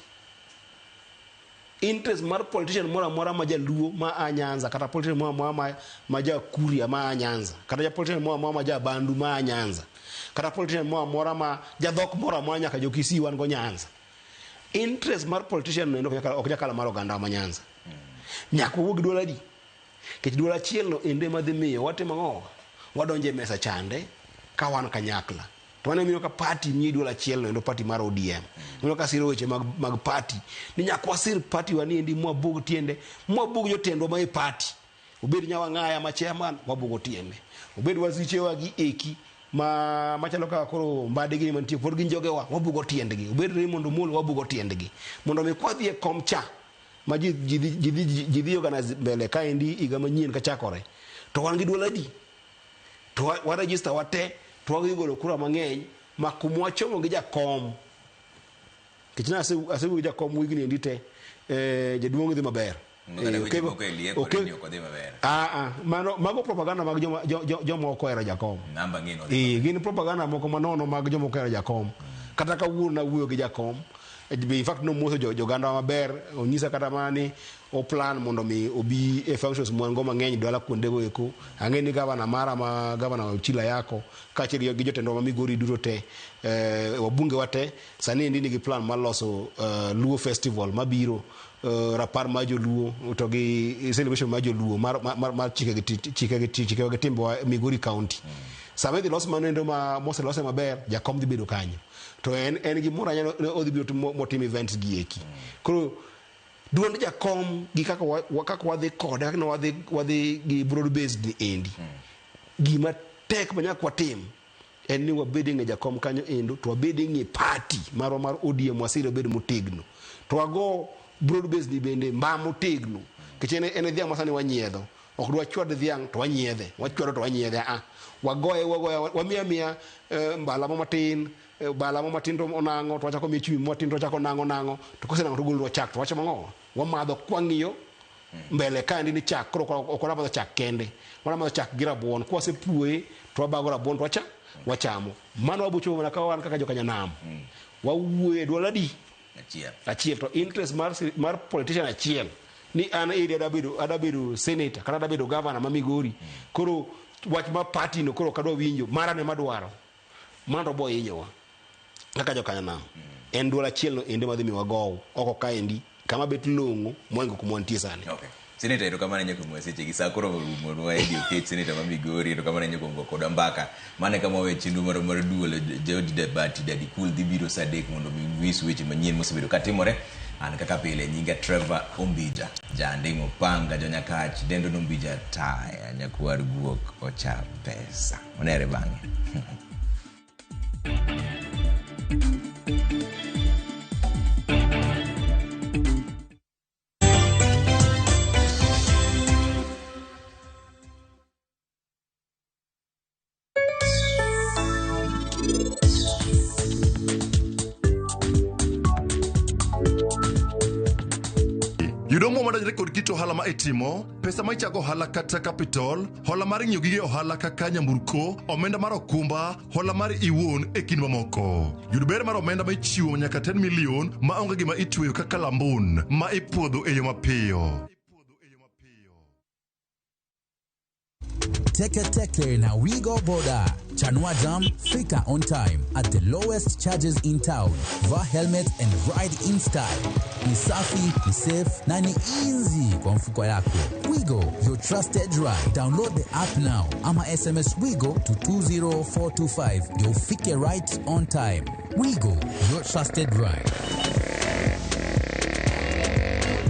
Interest mar politician moro amora ma jaluo ma a Nyanza kata politician moro amora ma ja Kuria ma a Nyanza kata ja politician moro amora ma ja Bandu ma a Nyanza kata politician moro amora ma jadhok moro amora nyaka jo Kisii wan go Nyanza. Interest mar politician no ok nyal kalo mar oganda ma Nyanza. Nyaka wawuog gi duol adi? Nikech duol achiel no endo ema dhi miyo watimo ang'o? Wadonjo e mesa chande ka wan kanyakla. To mano emomiyo ka party miyi duol achiel no endo party mar ODM. Ineno ka siro weche mag party. Ni nyaka wasir party wa ni endi mwabug tiende, mwabug jotendwa ma e party. Obed Nyawang'aya ma chairman, wabugo tiende. Obed wasichewa gi eki ma machalo kaka koro Mbadi gini mantie pod gin jogewa, wabugo tiendgi. Obed Raymond Omolo, wabugo tiendgi. Mondo mi kwadhi e kom cha ma ji dhi organize mbele kaendi higa manyien kachakore to wan gi duol adi? To wa register wate to wadhi golo kura mang'eny ma kuma wachomo gi jakom. Nikech ne asewuoyo gi jakom wigni endi te, jaduong' dhi maber. Kata weche moko e liekore ni ok odhi maber. Mano, mago propaganda mag joma ok ohero jakom. Namba ng'e ni odhi maber. Gin propaganda moko manono mag joma ok ohero jakom. Kata kawuono nawuoyo gi jakom, in fact nomoso joganda maber, onyisa kata mana ni o plan mondo mi obi e functions mwan go mang'eny dala kuondego eko. Ang'e ni gavana mara ma gavana Ochila Yako kaachiel gi jotendwa ma Migori duto te, wabunge wa te, sani endi nigi plan mar loso Luo Festival mabiro, rapar mar joluo to gi celebration mar joluo mar chike gi timbewa Migori County. Sama idhi los mano endo ma moselose maber, jakom dhi bedo kanyo. To en gi mor ahinya ni odhi biro motim events gi eki. Koro duond jakom gi kaka wadhi kode, kaka wadhi gi broad based ni endi. Gima tek ma nyaka watim en ni wabed e ng'e jakom kanyo endo, to wabed e ng'e party marwa mar ODM wasir obed motegno. To wago broad based ni bende mba motegno. Nikech en dhiang' ma sani wanyiedho. Ok dwa chwad dhiang' to wanyiedhe. Wachwado to wanyiedhe. Wagoye, wagoye, wamiye amiya mbala mo matin, bala mo matin to onang'o, to wachako miye chumbi matin to wachako nang'o nang'o, to kosenang'o to ogolonwa chak to wachamo ang'o? Wamadho kwang'iyo mbele kaendi ni chak, koro ok wadwa madho chak kende, wadwa madho chak gi rabuon. Kwasepuoye to wabago rabuon to wachamo. Mano wabo chopo mana ka wan kaka jokanyanam. Wawuoyo e duol adi? Achiel. Achiel. To interest mar politician achiel ni an area adabedo senator kata adabedo governor ma Migori. Koro wach ma party no koro ok adwa winjo, mara ne madwaro. Mano to bo hinyowa kaka jokanyanam. En duol achiel no ende madhi miyo wagow oko kaendi kama bet long'o moingo kuma wantie sani. Okay. Senator, erokamano ahinya kuom weche gi. Sa koro orumonwa e Okech, Senator ma Migori, erokamano ahinya kuom go kodwa mbaka. Mano e kama wawe chenro marwa mar duol George Debati Daddy Cool dhi biro sa 3 mondo mi onyis weche manyien mosebedo katimore. An kaka pile nyinga Trevor Ombija, Janding' Opanga, Jonyakach, Dendo Nombija Taya, nyakwar guok ocha pesa. Onere bang'e. Yudo omuom madonjore kod kit ohala ma itimo, pesa ma ichago ohala kata capital, hola mar ng'iewo gige ohala kaka nyamburko, omenda mar okumba, hola mar iwuon e kind mamoko. Yud ber mar omenda ma ichiwo nyaka 10 million ma onge gima itweyo kaka lambun ma ipuodho e yo mapiyo. Teke Teke na Wigo Boda. Chanua Jam, fika on time at the lowest charges in town. Vaa helmet and ride in style. Ni safi, ni safe na ni easy kwa mfuko yako. Wigo, your trusted ride. Download the app now ama SMS Wigo to 20425 ndio ufike right on time. Wigo, your trusted ride.